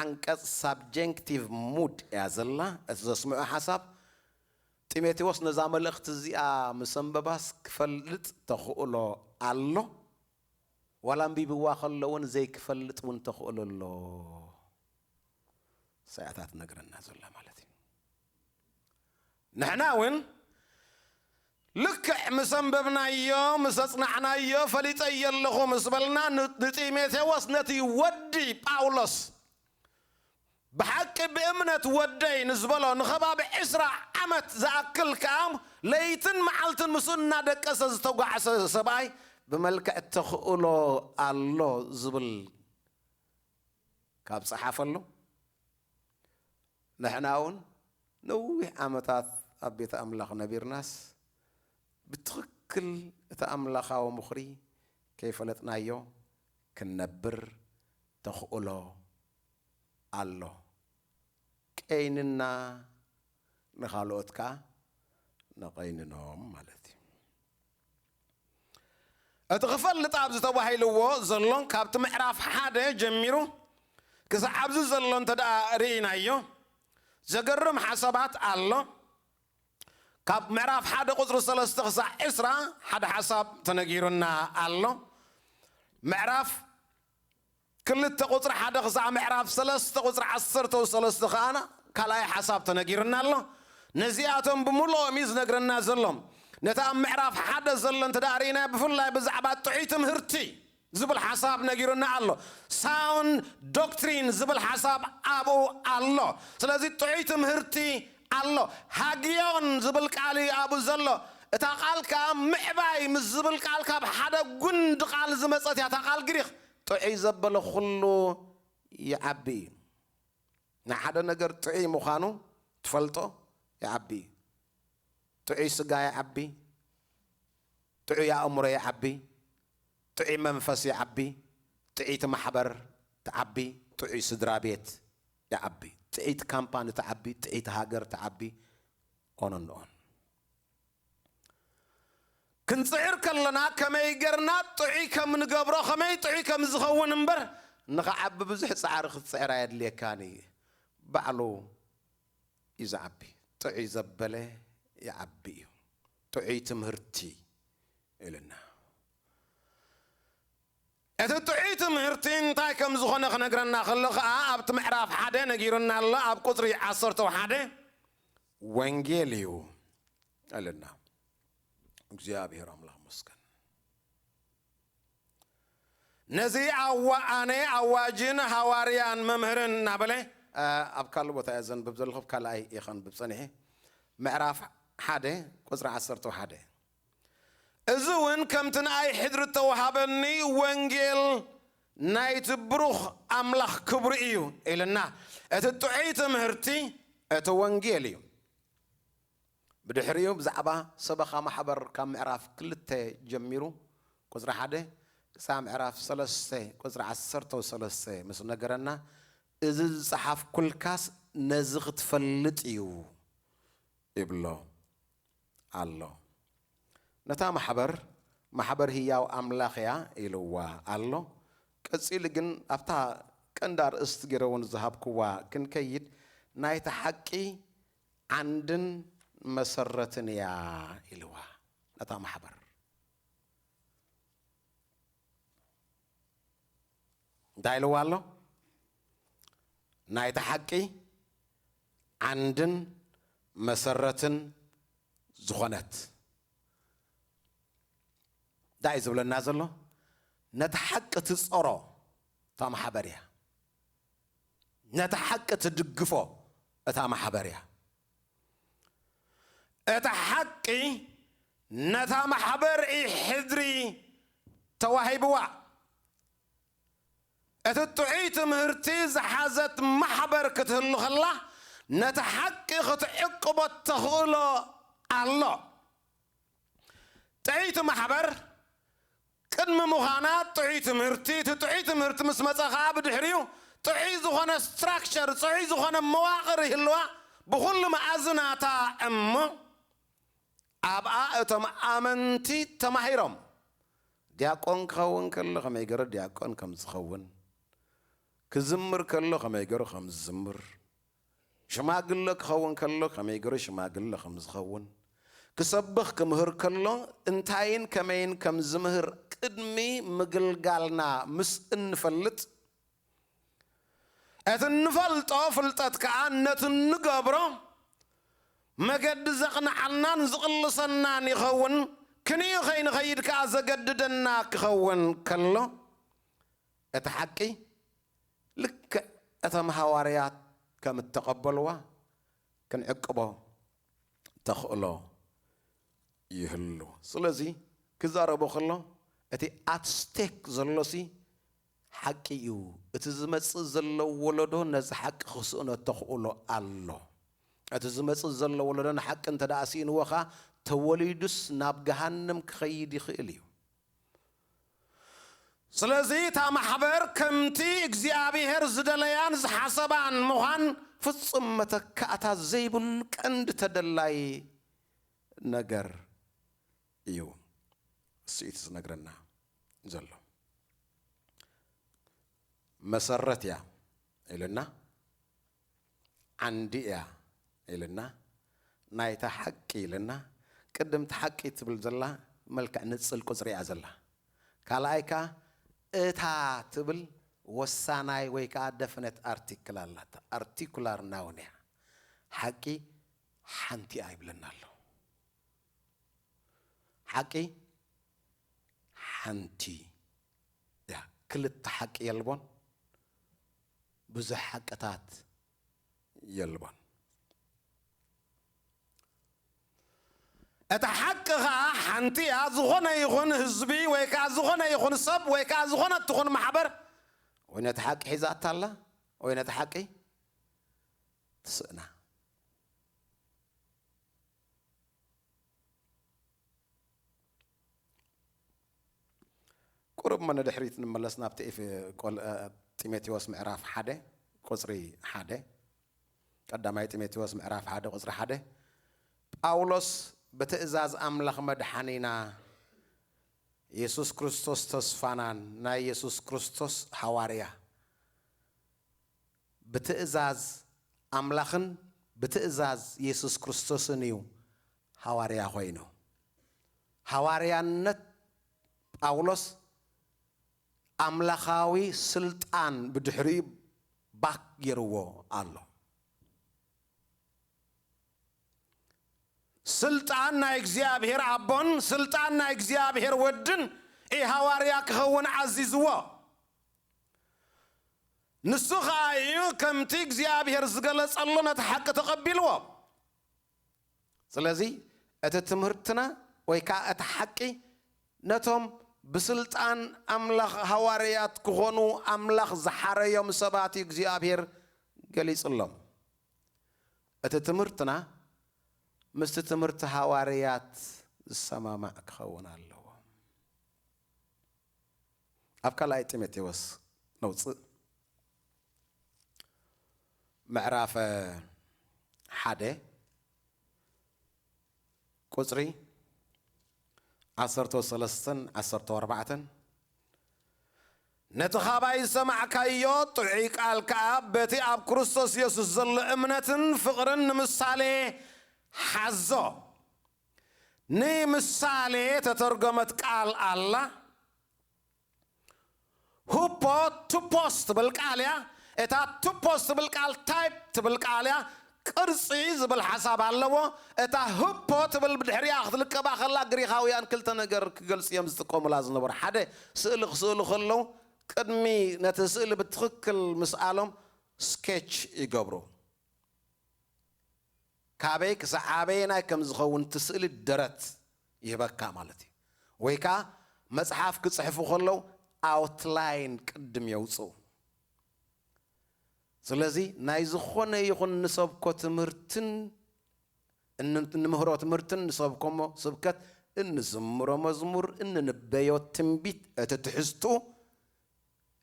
ዓንቀጽ፣ ሳብጀንክቲቭ ሙድ እያ ዘላ። እቲ ዘስምዖ ሓሳብ፣ ጢሞቴዎስ ነዛ መልእኽቲ እዚኣ ምስ ኣንበባስ፣ ክፈልጥ ተኽእሎ ኣሎ፣ ዋላ ኣንቢብዋ ከሎ እውን ዘይክፈልጥ እውን ተኽእሎ ኣሎ። እሳ እያ እታ ትነግረና ዘላ ማለት እዩ። ንሕና እውን ልክዕ ምስ ኣንበብናዮ፣ ምስ ኣጽናዕናዮ፣ ፈሊጠዮ ኣለኹ ምስ በልና፣ ን-፣ ንጢሞቴዎስ፣ ነቲ ወዲ ጳውሎስ፣ ብሓቂ ብእምነት ወደይ ንዝበሎ፣ ንኸባቢ ዕስራ ዓመት ዝኣክል ከኣ ለይትን መዓልትን ምስኡ እናደቀሰ ዝተጓዕሰ ሰብኣይ፣ ብመልክዕ ተኽእሎ ኣሎ ዝብል ካብ ጸሓፈሉ፣ ንሕና እውን ነዊሕ ዓመታት ኣብ ቤት ኣምላኽ ነቢርናስ፣ ብትኽክል እቲ ኣምላኻዊ ምኽሪ ከይፈለጥናዮ ክንነብር ተኽእሎ ኣሎ። ቀይንና ንኻልኦት ከኣ ነቐይንኖም ማለት እዩ። እቲ ክፈልጥ ኣብዚ ተባሂልዎ ዘሎ፣ ካብቲ ምዕራፍ ሓደ ጀሚሩ ክሳዕ ኣብዚ ዘሎ እንተ ደኣ ርኢናዮ፣ ዘገርም ሓሳባት ኣሎ። ካብ ምዕራፍ ሓደ ቁጽሪ ሰለስተ ክሳዕ ዕስራ ሓደ ሓሳብ ተነጊሩና ኣሎ። ምዕራፍ ክልተ ቁጽሪ ሓደ ክሳዕ ምዕራፍ ሰለስተ ቁጽሪ ዓሰርተ ሰለስተ ከኣ ካልኣይ ሓሳብ ተነጊሩና ኣሎ። ነዚኣቶም ብምሉኦም እዩ ዝነግረና ዘሎ። ነቲ ኣብ ምዕራፍ ሓደ ዘሎ እንተ ደኣ ርኢናዮ፣ ብፍላይ ብዛዕባ ጥዑይ ትምህርቲ ዝብል ሓሳብ ነጊሩና ኣሎ። ሳውንድ ዶክትሪን ዝብል ሓሳብ ኣብኡ ኣሎ። ስለዚ ጥዑይ ትምህርቲ ኣሎ። ሃግዮን ዝብል ቃል እዩ ኣብኡ ዘሎ። እታ ቃል ከኣ ምዕባይ ምስ ዝብል ቃል፣ ካብ ሓደ ጉንዲ ቃል ዝመጸት እያ እታ ቃል ግሪኽ። ጥዑይ ዘበለ ኩሉ ይዓቢ እዩ። ንሓደ ነገር ጥዑይ ምዃኑ ትፈልጦ፣ ይዓቢ። ጥዑይ ስጋ ይዓቢ፣ ጥዑይ ኣእምሮ ይዓቢ፣ ጥዑይ መንፈስ ይዓቢ፣ ጥዕይቲ ማሕበር ትዓቢ፣ ጥዑይ ስድራ ቤት ይዓቢ፣ ጥዕይቲ ካምፓኒ ትዓቢ፣ ጥዕይቲ ሃገር ትዓቢ። ኦነንኦን ክንጽዕር ከለና ከመይ ገርና ጥዑይ ከም ንገብሮ፣ ከመይ ጥዑይ ከም ዝኸውን እምበር፣ ንኽዓቢ ብዙሕ ጻዕሪ ክትጽዕር ኣየድልየካን እዩ። ባዕሉ እዩ ዝዓቢ። ጥዑይ ዘበለ ይዓቢ እዩ። ጥዑይ ትምህርቲ ኢልና። እቲ ጥዑይ ትምህርቲ እንታይ ከም ዝኾነ ክነግረና ከሎ ኸዓ ኣብቲ ምዕራፍ ሓደ ነጊሩና ኣሎ። ኣብ ቁጽሪ ዓሰርተ ሓደ ወንጌል እዩ ኣለና። እግዚኣብሔር ኣምላኽ መስገን። ነዚ ኣዋ-፣ ኣነ ኣዋጅን ሃዋርያን መምህርን እናበለ፣ እ፣ ኣብ ካልእ ቦታ እየ ዘንብብ ዘለኹ፣ ኣብ ካልኣይ እየ ከንብብ ጸኒሐ። ምዕራፍ ሓደ ቁጽሪ ዓሰርተ ሓደ። እዚ እውን ከምቲ ንኣይ ሕድሪ እተወሃበኒ ወንጌል ናይቲ ብሩኽ ኣምላኽ ክብሪ እዩ ኢልና። እቲ ጥዑይ ትምህርቲ እቲ ወንጌል እዩ። ብድሕሪኡ ብዛዕባ ሰበኻ ማሕበር ካብ ምዕራፍ ክልተ ጀሚሩ ቁጽሪ ሓደ ክሳብ ምዕራፍ ሰለስተ ቁጽሪ ዓሰርተ ሰለስተ ምስ ነገረና፣ እዚ ዝጸሓፍኩልካስ ነዚ ክትፈልጥ እዩ ይብሎ ኣሎ። ነታ ማሕበር፣ ማሕበር ህያው ኣምላኽ እያ ኢልዋ ኣሎ። ቀጺሉ ግን ኣብታ ቀንዲ ኣርእስቲ ገይረ እውን ዝሃብክዋ ክንከይድ፣ ናይቲ ሓቂ ዓንድን መሰረትን እያ ኢልዋ። ነታ ማሕበር እንታይ ኢልዋ ኣሎ? ናይቲ ሓቂ ዓንድን መሰረትን ዝኾነት። እንታይ እዩ ዝብለና ዘሎ? ነቲ ሓቂ ትጸሮ እታ ማሕበር እያ። ነቲ ሓቂ ትድግፎ እታ ማሕበር እያ። እቲ ሓቂ ነታ ማሕበር እዩ ሕድሪ ተዋሂብዋ። እቲ ጥዑይ ትምህርቲ ዝሓዘት ማሕበር ክትህሉ ከላ፣ ነቲ ሓቂ ክትዕቅቦ ተኽእሎ ኣሎ። ጥዕይቲ ማሕበር ቅድሚ ምዃና ጥዑይ ትምህርቲ፣ እቲ ጥዑይ ትምህርቲ ምስ መጸ ኸዓ ብድሕሪኡ ጥዑይ ዝኾነ ስትራክቸር፣ ጥዑይ ዝኾነ መዋቕር ይህልዋ፣ ብኹሉ መኣዝናታ እሞ ኣብኣ እቶም ኣመንቲ ተማሂሮም። ዲያቆን ክኸውን ከሎ ከመይ ገይሩ ዲያቆን ከም ዝኸውን፣ ክዝምር ከሎ ከመይ ገይሩ ከም ዝዝምር፣ ሽማግለ ክኸውን ከሎ ከመይ ገይሩ ሽማግለ ከም ዝኸውን፣ ክሰብኽ ክምህር ከሎ እንታይን ከመይን ከም ዝምህር ቅድሚ ምግልጋልና ምስ እንፈልጥ፣ እቲ እንፈልጦ ፍልጠት ከኣ ነቲ እንገብሮ መገዲ ዘቕንዓልናን ዝቕልሰናን ይኸውን፣ ክንዩ ከይንኸይድ ከኣ ዘገድደና ክኸውን ከሎ፣ እቲ ሓቂ ልክዕ እቶም ሃዋርያት ከም እተቐበልዋ ክንዕቅቦ ተኽእሎ ይህሉ። ስለዚ ክዛረቦ ከሎ እቲ ኣት ስቴክ ዘሎሲ ሓቂ እዩ። እቲ ዝመጽእ ዘሎ ወለዶ ነዚ ሓቂ ክስእኖ ተኽእሎ ኣሎ። እቲ ዝመጽእ ዘሎ ወለዶ ንሓቂ እንተ ደኣ ስኢንዎ ኸኣ ተወሊዱስ ናብ ገሃነም ክኸይድ ይኽእል እዩ። ስለዚ እታ ማሕበር ከምቲ እግዚኣብሔር ዝደለያን ዝሓሰባን ምዃን ፍጹም መተካእታ ዘይብሉ ቀንዲ ተደላይ ነገር እዩ። ስኢት ዝነግረና ዘሎ መሰረት እያ ኢልና፣ ዓንዲ እያ ኢልና፣ ናይታ ሓቂ ኢልና። ቅድምቲ ሓቂ ትብል ዘላ መልክዕ ንጽል ቁጽሪ እያ ዘላ። ካልኣይ ከኣ እታ ትብል ወሳናይ ወይ ከኣ ደፍነት ኣርቲክል ኣላታ። ኣርቲኩላር ናውን እያ። ሓቂ ሓንቲ እያ ይብለና ኣሎ። ሓቂ ሓንቲ እያ። ክልተ ሓቂ የልቦን፣ ብዙሕ ሓቅታት የልቦን። እታ ሓቂ ኸዓ ሓንቲ እያ። ዝኾነ ይኹን ህዝቢ ወይ ከዓ ዝኾነ ይኹን ሰብ ወይ ከዓ ዝኾነ ትኹን ማሕበር ወይ ነቲ ሓቂ ሒዛታ ኣላ ወይ ነቲ ሓቂ ትስእና። ቁሩብ እሞ ንድሕሪት ንመለስ ናብቲ ኤፌ-፣ ቆል-፣ እ፣ ጢሞቴዎስ ምዕራፍ ሓደ ቁጽሪ ሓደ። ቀዳማይ ጢሞቴዎስ ምዕራፍ ሓደ ቁጽሪ ሓደ። ጳውሎስ ብትእዛዝ ኣምላኽ መድሓኒና፣ የሱስ ክርስቶስ ተስፋናን ናይ የሱስ ክርስቶስ ሃዋርያ፣ ብትእዛዝ ኣምላኽን ብትእዛዝ የሱስ ክርስቶስን እዩ ሃዋርያ ኮይኑ። ሃዋርያነት ጳውሎስ ኣምላኻዊ ስልጣን ብድሕሪኡ ባክ ገይርዎ ኣሎ። ስልጣን ናይ እግዚኣብሔር ኣቦን ስልጣን ናይ እግዚኣብሔር ወድን እዩ ሃዋርያ ክኸውን ዓዚዝዎ። ንሱ ኸኣ እዩ ከምቲ እግዚኣብሔር ዝገለጸሉ ነቲ ሓቂ ተቐቢልዎ። ስለዚ እቲ ትምህርትና ወይ ከኣ እቲ ሓቂ ነቶም ብስልጣን ኣምላኽ ሃዋርያት ክኾኑ ኣምላኽ ዝሓረዮም ሰባት እዩ እግዚኣብሔር ገሊጽሎም። እቲ ትምህርትና ምስቲ ትምህርቲ ሃዋርያት ዝሰማማዕ ክኸውን ኣለዎ። ኣብ ካልኣይ ጢሞቴዎስ ነውጽእ። ምዕራፍ ሓደ ቁጽሪ ዓሰርተ ሰለስተን ዓሰርተ ኣርባዕተን። ነቲ ኻባይ ዝሰማዕካዮ ጥዑይ ቃል ከኣ በቲ ኣብ ክርስቶስ የሱስ ዘሎ እምነትን ፍቕርን ንምሳሌ ሓዞ። ንምሳሌ ተተርጎመት ቃል ኣላ። ሁፖ ቱፖስ ትብል ቃል እያ። እታ ቱፖስ ትብል ቃል ታይፕ ትብል ቃል እያ። ቅርጺ ዝብል ሓሳብ ኣለዎ። እታ ሁፖ ትብል ብድሕሪኣ ክትልቀባ ከላ ግሪኻውያን ክልተ ነገር ክገልጹ እዮም ዝጥቀሙላ ዝነበሩ። ሓደ ስእሊ ክስእሉ ከለዉ ቅድሚ ነቲ ስእሊ ብትኽክል ምስኣሎም ስኬች ይገብሩ። ካበይ ክሳዕ ኣበየናይ ከም ዝኸውን እቲ ስእሊ ደረት ይህበካ ማለት እዩ። ወይ ከኣ መጽሓፍ ክጽሕፉ ከለዉ ኣውትላይን ቅድም የውጽኡ። ስለዚ ናይ ዝኾነ ይኹን ንሰብኮ ትምህርትን እን-፣ እንምህሮ ትምህርትን ንሰብኮሞ ስብከት፣ እንዝምሮ መዝሙር፣ እንንበዮ ትንቢት፣ እቲ ትሕዝትኡ፣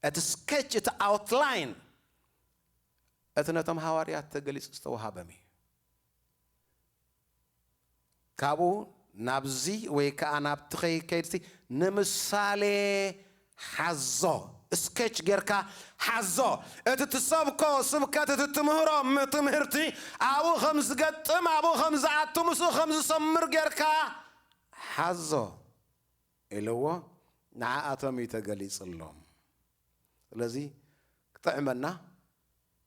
እቲ ስኬች፣ እቲ ኣውትላይን፣ እቲ ነቶም ሃዋርያት ተገሊጹ ዝተዋሃበም እዩ። ካብኡ ናብዚ ወይ ከኣ ናብቲ ከይከይድሲ ንምሳሌ ሓዞ፣ ስኬች ጌርካ ሓዞ። እቲ ትሰብኮ ስብከት፣ እቲ ትምህሮ ም-፣ ትምህርቲ ኣብኡ ከም ዝገጥም፣ ኣብኡ ከም ዝኣቱ፣ ምስኡ ከም ዝሰምር ጌርካ ሓዞ ኢልዎ፣ ንዓኣቶም እዩ ተገሊጽሎም። ስለዚ ክጥዕመና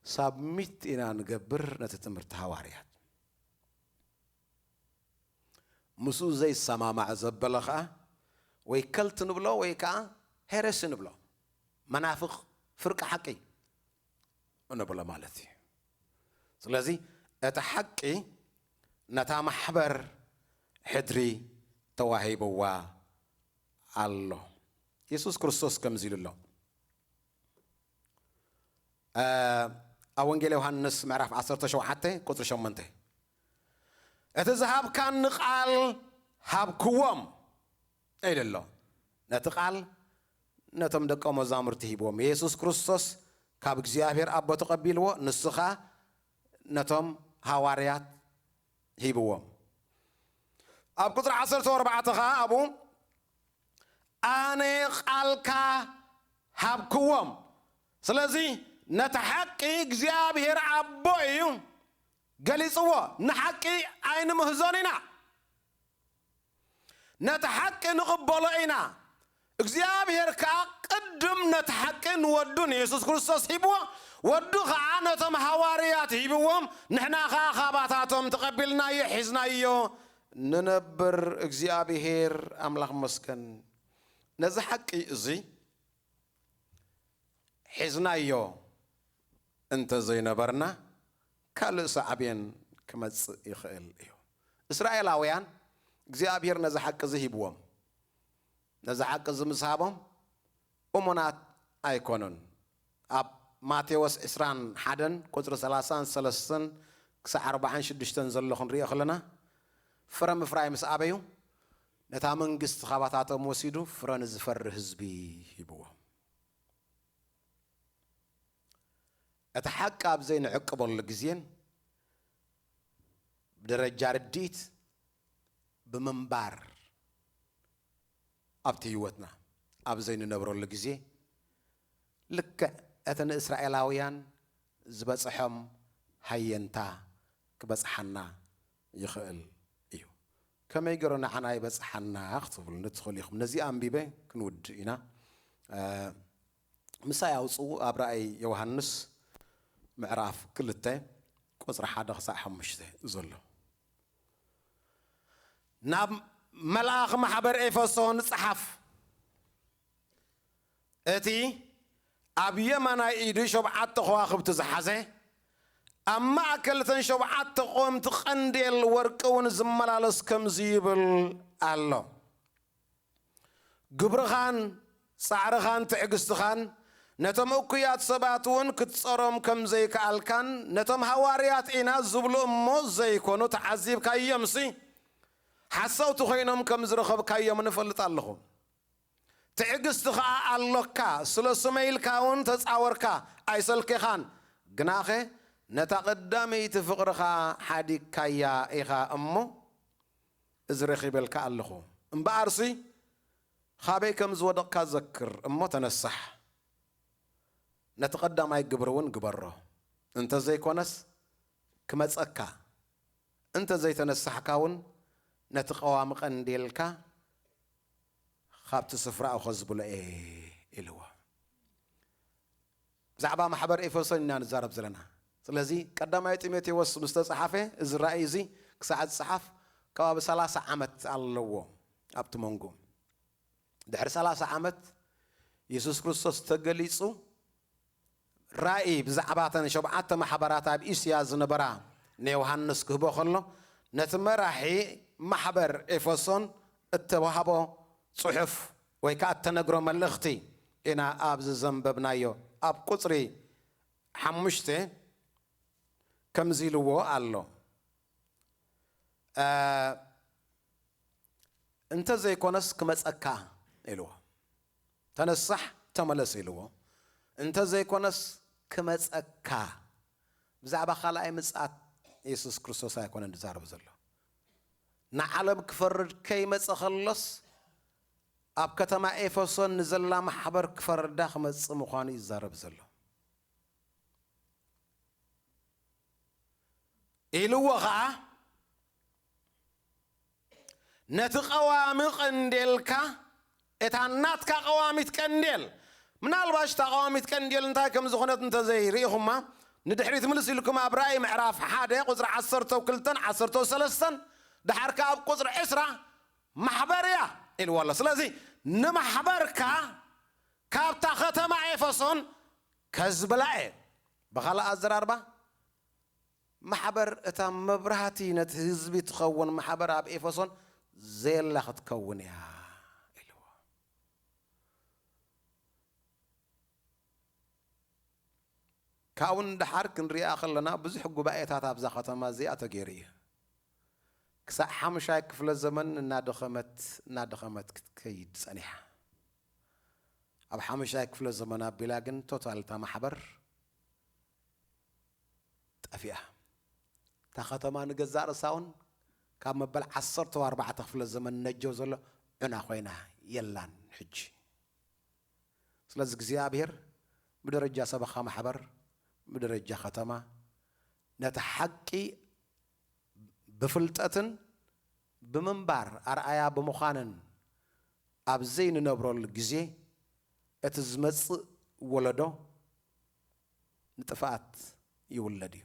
ሳብሚት ኢና ንገብር ነቲ ትምህርቲ ሃዋርያት። ምስኡ ዘይሰማማዕ ዘበለ ኸኣ ወይ ከልት ንብሎ ወይ ከኣ ሄረሲ ንብሎ፣ መናፍቕ፣ ፍርቂ ሓቂ ንብሎ ማለት እዩ። ስለዚ እቲ ሓቂ ነታ ማሕበር ሕድሪ ተዋሂብዋ ኣሎ። የሱስ ክርስቶስ ከምዚ ኢሉ ኣሎ። እ፣ ኣብ ወንጌል ዮሃንስ ምዕራፍ ዓሰርተ ሸውዓተ ቁጽሪ ሸሞንተ፣ "እቲ ዝሃብካኒ ቃል ሃብክዎም" ኢሉ ኣሎ። ነቲ ቃል ነቶም ደቀ መዛሙርቲ ሂብዎም። የሱስ ክርስቶስ ካብ እግዚኣብሔር ኣቦ ተቐቢልዎ፣ ንሱ ኸኣ ነቶም ሃዋርያት ሂብዎም። ኣብ ቁጽሪ ዓሰርተ ኣርባዕተ ኸኣ ኣብኡ ኣነ ቃልካ ሃብክዎም። ስለዚ ነቲ ሓቂ እግዚኣብሔር ኣቦ እዩ ገሊጽዎ። ንሓቂ ኣይንምህዞን ኢና። ነቲ ሓቂ ንቕበሎ ኢና። እግዚኣብሔር ከኣ ቅድም ነቲ ሓቂ ንወዱ ንየሱስ ክርስቶስ ሂብዎ። ወዱ ኸዓ ነቶም ሃዋርያት ሂብዎም። ንሕና ኸዓ ኻባታቶም ተቐቢልናዮ፣ ሒዝናዮ ንነብር። እግዚኣብሔር ኣምላኽ መስገን። ነዚ ሓቂ እዚ ሒዝናዮ እንተ ዘይነበርና፣ ካልእ ሳዕቤን ክመጽእ ይኽእል እዩ። እስራኤላውያን እግዚኣብሔር ነዚ ሓቂ እዚ ሂብዎም። ነዚ ሓቂ እዚ ምስ ሃቦም እሙናት ኣይኮኑን። ኣብ ማቴዎስ ዕስራን ሓደን ቁጽሪ ሰላሳን ሰለስተን ክሳዕ ኣርባዓን ሽዱሽተን ዘሎ ክንሪኦ ከለና፣ ፍረ ምፍራይ ምስ ኣበዩ፣ ነታ መንግስቲ ካባታቶም ወሲዱ ፍረ ንዝፈሪ ህዝቢ ሂብዎም። እቲ ሓቂ ኣብ ዘይንዕቅበሉ ግዜን ብደረጃ ርድኢት ብምንባር ኣብቲ ህይወትና ኣብ ዘይንነብረሉ ግዜ ልክዕ እቲ ንእስራኤላውያን ዝበጽሖም ሃየንታ ክበጽሓና ይኽእል እዩ። ከመይ ገይሩ ንዓና ይበጽሓና ክትብሉኒ ትኽእሉ ኢኹም። ነዚ ኣንቢበ ክንውድእ ኢና። ምሳይ ኣውፅኡ ኣብ ራእይ ዮሃንስ ምዕራፍ ክልተ ቁፅሪ ሓደ ክሳዕ ሓሙሽተ ዘሎ ናብ መልኣኽ ማሕበር ኤፌሶን ጸሓፍ። እቲ ኣብ የማናይ ኢዱ ሸብዓተ ከዋኽብቲ ዝሓዘ ኣብ ማእከል እተን ሸብዓተ ቆምቲ ቀንዴል ወርቂ እውን ዝመላለስ ከምዚ ይብል ኣሎ። ግብርኻን ጻዕርኻን ትዕግስትኻን ነቶም እኩያት ሰባት እውን ክትጸሮም ከም ዘይከኣልካን ነቶም ሃዋርያት ኢና ዝብሉ እሞ ዘይኮኑ ተዓዚብካዮምሲ ሓሰውቲ ኮይኖም ከም ዝረኸብካዮም ንፈልጥ ኣለኹ። ትዕግስቲ ኸኣ ኣሎካ፣ ስለ ስመይ ኢልካ እውን ተጻወርካ ኣይሰልኬኻን። ግናኸ ነታ ቀዳመይቲ ፍቕርኻ ሓዲግካያ ኢኻ እሞ እዚ ረኺበልካ ኣለኹ። እምበኣርሲ ኻበይ ከም ዝወደቕካ ዘክር እሞ ተነሳሕ፣ ነቲ ቀዳማይ ግብሪ እውን ግበሮ። እንተ ዘይኮነስ ክመጸካ፣ እንተ ዘይተነሳሕካ እውን ነቲ ቀዋሚ ቀንዴልካ ካብቲ ስፍራኡ ከዝብሎ እየ ኢልዎ። ብዛዕባ ማሕበር ኤፌሶን ኢና ንዛረብ ዘለና። ስለዚ ቀዳማይ ጢሞቴዎስ ምስ ተጻሓፈ እዚ ራእይ እዚ ክሳዕ ዝጸሓፍ ከባቢ ሰላሳ ዓመት ኣለዎ ኣብቲ መንጎ። ድሕሪ ሰላሳ ዓመት የሱስ ክርስቶስ ተገሊጹ ራእይ ብዛዕባ እተን ሸብዓተ ማሕበራት ኣብ እስያ ዝነበራ ንዮሃንስ ክህቦ ከሎ ነቲ መራሒ ማሕበር ኤፌሶን እተዋህቦ ጽሑፍ ወይ ከኣ እተነግሮ መልእኽቲ ኢና ኣብዚ ዘንበብናዮ። ኣብ ቁጽሪ ሓሙሽተ ከምዚ ኢልዎ ኣሎ። እንተ ዘይኮነስ ክመጸካ ኢልዎ። ተነሳሕ ተመለስ ኢልዎ። እንተ ዘይኮነስ ክመጸካ። ብዛዕባ ካልኣይ ምጽኣት የሱስ ክርስቶስ ኣይኮነን ዝዛረብ ዘሎ። ንዓለም ክፈርድ ከይመጸ ከሎስ ኣብ ከተማ ኤፌሶን ንዘላ ማሕበር ክፈርዳ ክመጽእ ምዃኑ ይዛረብ ዘሎ። ኢልዎ ኸዓ ነቲ ቀዋሚ ቀንዴልካ፣ እታ ናትካ ቀዋሚት ቀንዴል፣ ምናልባሽ እታ ቀዋሚት ቀንዴል እንታይ ከም ዝኾነት እንተዘይርኢኹማ ንድሕሪት ምልስ ኢልኩም ኣብ ራእይ ምዕራፍ ሓደ ቁፅሪ ዓሰርተ ክልተን ዓሰርተ ሰለስተን ደሓር ከኣ ኣብ ቁፅሪ ዕስራ ማሕበር እያ ኢልዎ ኣሎ። ስለዚ ንማሕበርካ ካብታ ከተማ ኤፌሶን ከዝብላ እየ። ብኻልእ ኣዘራርባ ማሕበር እታ መብራህቲ ነቲ ህዝቢ ትኸውን ማሕበር ኣብ ኤፌሶን ዘየላ ክትከውን እያ ኢልዎ። ካብኡ ንደሓር ክንሪኣ ከለና ብዙሕ ጉባኤታት ኣብዛ ከተማ እዚኣ ተገይሩ እዩ። ክሳዕ ሓሙሻይ ክፍለ ዘመን እናደኸመት እናደኸመት ክትከይድ ጸኒሓ። ኣብ ሓሙሻይ ክፍለ ዘመን ኣቢላ ግን ቶታል እታ ማሕበር ጠፊኣ። እታ ከተማ ንገዛእ ርእሳ እውን ካብ መበል ዓሰርተ ኣርባዕተ ክፍለ ዘመን ነጀው ዘሎ ዑና ኮይና የላን ሕጂ። ስለዚ እግዚኣብሔር ብደረጃ ሰበኻ ማሕበር ብደረጃ ከተማ ነቲ ሓቂ ብፍልጠትን ብምንባር ኣርኣያ ብምዃንን ኣብ ዘይንነብረሉ ግዜ እቲ ዝመጽእ ወለዶ ንጥፍኣት ይውለድ እዩ።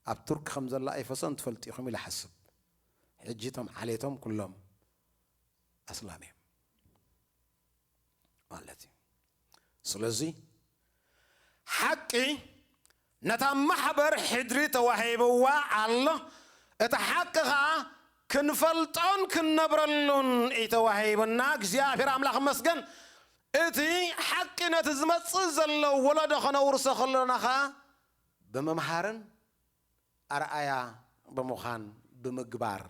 ኣብ ቱርክ ከም ዘላ ኤፌሶን ትፈልጡ ኢኹም ኢለ ሓስብ። ሕጂ እቶም ዓሌቶም ኩሎም ኣስላም እዮም ማለት እዩ። ስለዚ ሓቂ ነታ ማሕበር ሕድሪ ተዋሂብዋ ኣሎ። እቲ ሓቂ ኸዓ ክንፈልጦን ክንነብረሉን እዩ ተዋሂብና። እግዚኣብሔር ኣምላኽ መስገን። እቲ ሓቂ ነቲ ዝመጽእ ዘሎ ወለዶ ከነውርሶ ከሎና ኸዓ ብምምሃርን ኣርኣያ ብምዃን ብምግባር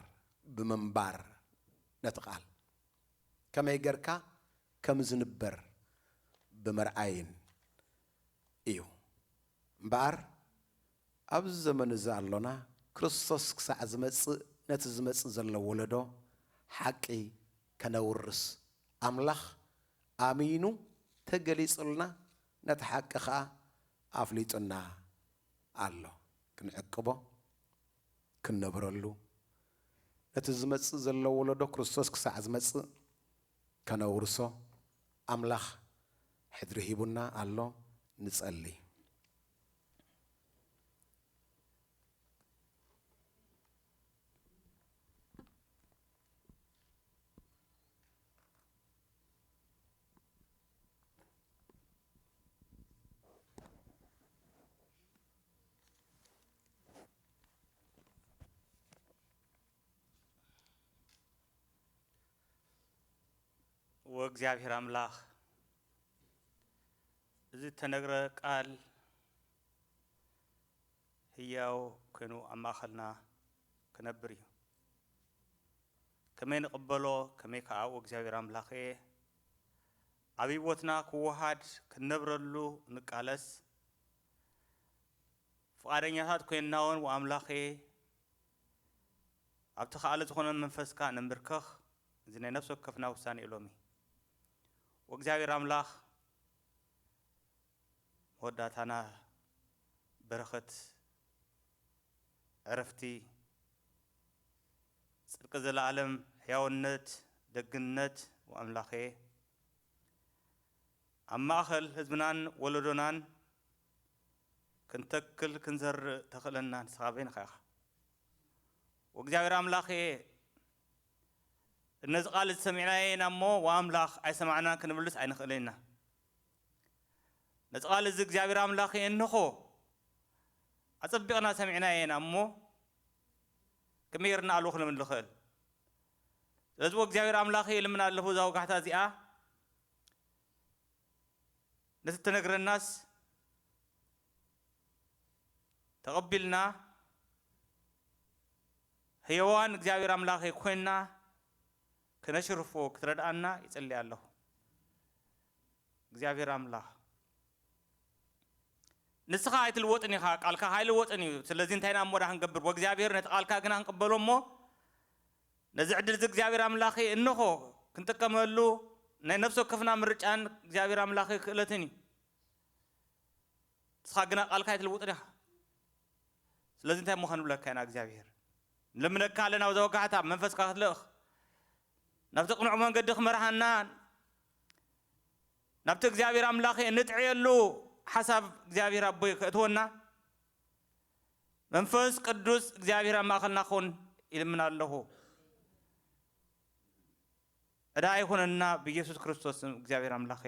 ብምንባር ነቲ ቃል ከመይ ጌርካ ከም ዝንበር ብምርኣይን እዩ። እምበኣር ኣብዚ ዘመን እዚ ኣሎና፣ ክርስቶስ ክሳዕ ዝመጽእ፣ ነቲ ዝመጽእ ዘሎ ወለዶ ሓቂ ከነውርስ፣ ኣምላኽ ኣሚኑ ተገሊጹልና፣ ነቲ ሓቂ ኸኣ ኣፍሊጡና ኣሎ። ክንዕቅቦ፣ ክንነብረሉ፣ ነቲ ዝመጽእ ዘሎ ወለዶ ክርስቶስ ክሳዕ ዝመጽእ ከነውርሶ ኣምላኽ ሕድሪ ሂቡና ኣሎ። ንጸሊ። ወእግዚኣብሔር ኣምላኽ፣ እዚ እተነግረ ቃል ህያው ኮይኑ ኣብ ማእኸልና ክነብር እዩ። ከመይ ንቕበሎ፣ ከመይ ከኣ ወእግዚኣብሔር ኣምላኽየ ኣብ ህይወትና ክወሃድ ክንነብረሉ ንቃለስ። ፍቓደኛታት ኮይንና እውን፣ ወኣምላኽየ፣ ኣብቲ ከኣለ ዝኾነ መንፈስካ ነንብርከኽ። እዚ ናይ ነፍሲ ወከፍና ውሳኔ እዩ ሎሚ። ወእግዚኣብሔር ኣምላኽ፣ መወዳእታና በረኸት፣ ዕረፍቲ፣ ጽድቂ ዘለኣለም፣ ሕያውነት፣ ደግነት፣ ወኣምላኸ፣ ኣብ ማእኸል ህዝብናን ወለዶናን ክንተክል ክንዘርእ ተኽእለና ንስኻ በይንኻ ኢኻ። ወእግዚኣብሔር ኣምላኸ፣ ነዚ ቃል እዚ ሰሚዕናዮ ኢና እሞ፣ ወኣምላኽ ኣይሰማዕናን ክንብልስ ኣይንኽእልን ኢና። ነዚ ቃል እዚ እግዚኣብሔር ኣምላኸ እንሆ ኣጸቢቕና ሰሚዕናዮ ኢና እሞ፣ ከመይ ጌርና ኣልቦ ክንብል ንኽእል? ስለዚ ወእግዚኣብሔር ኣምላኸ፣ ይልምን ኣለኹ እዛ ወጋሕታ እዚኣ ነቲ እተነግረናስ ተቐቢልና፣ ህያዋን እግዚኣብሔር ኣምላኸ ኮይንና ክነሽርፎ ክትረድኣና ይጽሊ ኣለኹ። እግዚኣብሔር ኣምላኽ፣ ንስኻ ኣይትልወጥን ኢኻ፣ ቃልካ ኣይልወጥን እዩ። ስለዚ እንታይ ኢና እሞ ደኣ ክንገብር? ወእግዚኣብሔር ነቲ ቃልካ ግና ክንቅበሎ እሞ፣ ነዚ ዕድል እዚ እግዚኣብሔር ኣምላኸ እንሆ ክንጥቀመሉ ናይ ነፍሲ ወከፍና ምርጫን እግዚኣብሔር ኣምላኸ ክእለትን እዩ። ንስኻ ግና ቃልካ ኣይትልውጥን ኢኻ። ስለዚ እንታይ እሞ ክንብለካ ኢና እግዚኣብሔር? ንልምነካ ኣለና፣ ኣብዚ ወጋሕታ መንፈስካ ክትልእኽ፣ ናብቲ ቅኑዕ መንገዲ ክመርሃና፣ ናብቲ እግዚኣብሔር ኣምላኸ እንጥዕየሉ ሓሳብ እግዚኣብሔር ኣቦይ ከእትወና፣ መንፈስ ቅዱስ እግዚኣብሔር ኣብ ማእኸልና ክኹን ይልምን ኣለኹ። ዕዳ ኣይኹነና ብኢየሱስ ክርስቶስ ስም እግዚኣብሔር ኣምላኸ።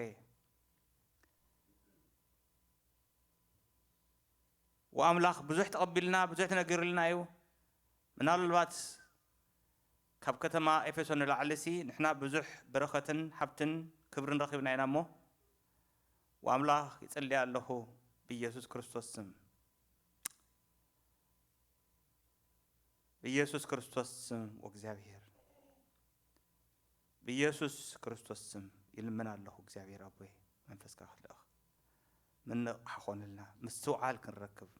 ወኣምላኽ ብዙሕ ተቐቢልና፣ ብዙሕ ተነጊሩልና እዩ። ምናልባት ካብ ከተማ ኤፌሶን ንላዕሊሲ ንሕና ብዙሕ በረኸትን ሃብትን ክብርን ረኺብና ኢና እሞ፣ ወኣምላኽ ይጽሊ ኣለኹ ብኢየሱስ ክርስቶስ ስም። ብኢየሱስ ክርስቶስ ስም ወእግዚኣብሔር፣ ብኢየሱስ ክርስቶስ ስም ይልምን ኣለኹ። እግዚኣብሔር ኣቦይ መንፈስካ ክትልእኽ ምንቕሓ ኾንልና፣ ምስትውዓል ክንረክብ፣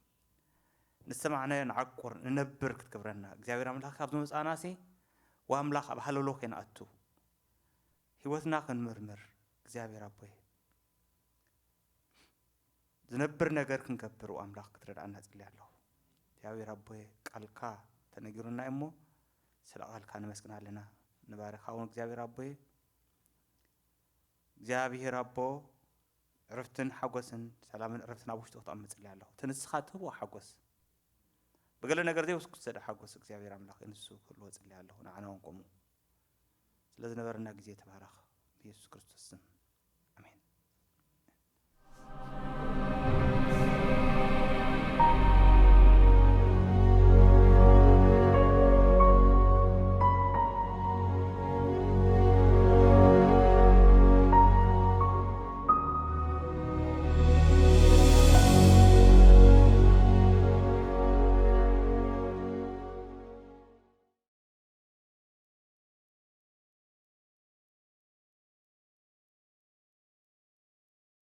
ንሰማዕናዮ ንዓቁር፣ ንነብር ክትገብረና። እግዚኣብሔር ኣምላኽ ካብ ዝመጻእናሲ ወኣምላኽ ኣብ ሃለሎ ከይንኣቱ፣ ህይወትና ክንምርምር እግዚኣብሔር ኣቦይ ዝነብር ነገር ክንገብር፣ ኣምላኽ ክትረድኣና እጽሊ ኣለኹ። እግዚኣብሔር ኣቦይ፣ ቃልካ ተነጊሩና እዩ እሞ፣ ስለ ቃልካ ነመስግን ኣለና። ንባርኻ እውን እግዚኣብሔር ኣቦይ። እግዚኣብሔር ኣቦ፣ ዕረፍትን ሓጎስን ሰላምን ዕረፍትን ኣብ ውሽጡ ክተቐምጥ እጽሊ ኣለኹ። እቲ ንስኻ ትህቦ ሓጎስ፣ ብገለ ነገር ዘይውስኩ ዝሰደ ሓጎስ እግዚኣብሔር ኣምላኽ ንሱ ክህልዎ እጽሊ ኣለኹ። ንዓና እውን ከምኡ። ስለ ዝነበረና ግዜ ተባረኽ። ብየሱስ ክርስቶስ ስም። ኣሜን።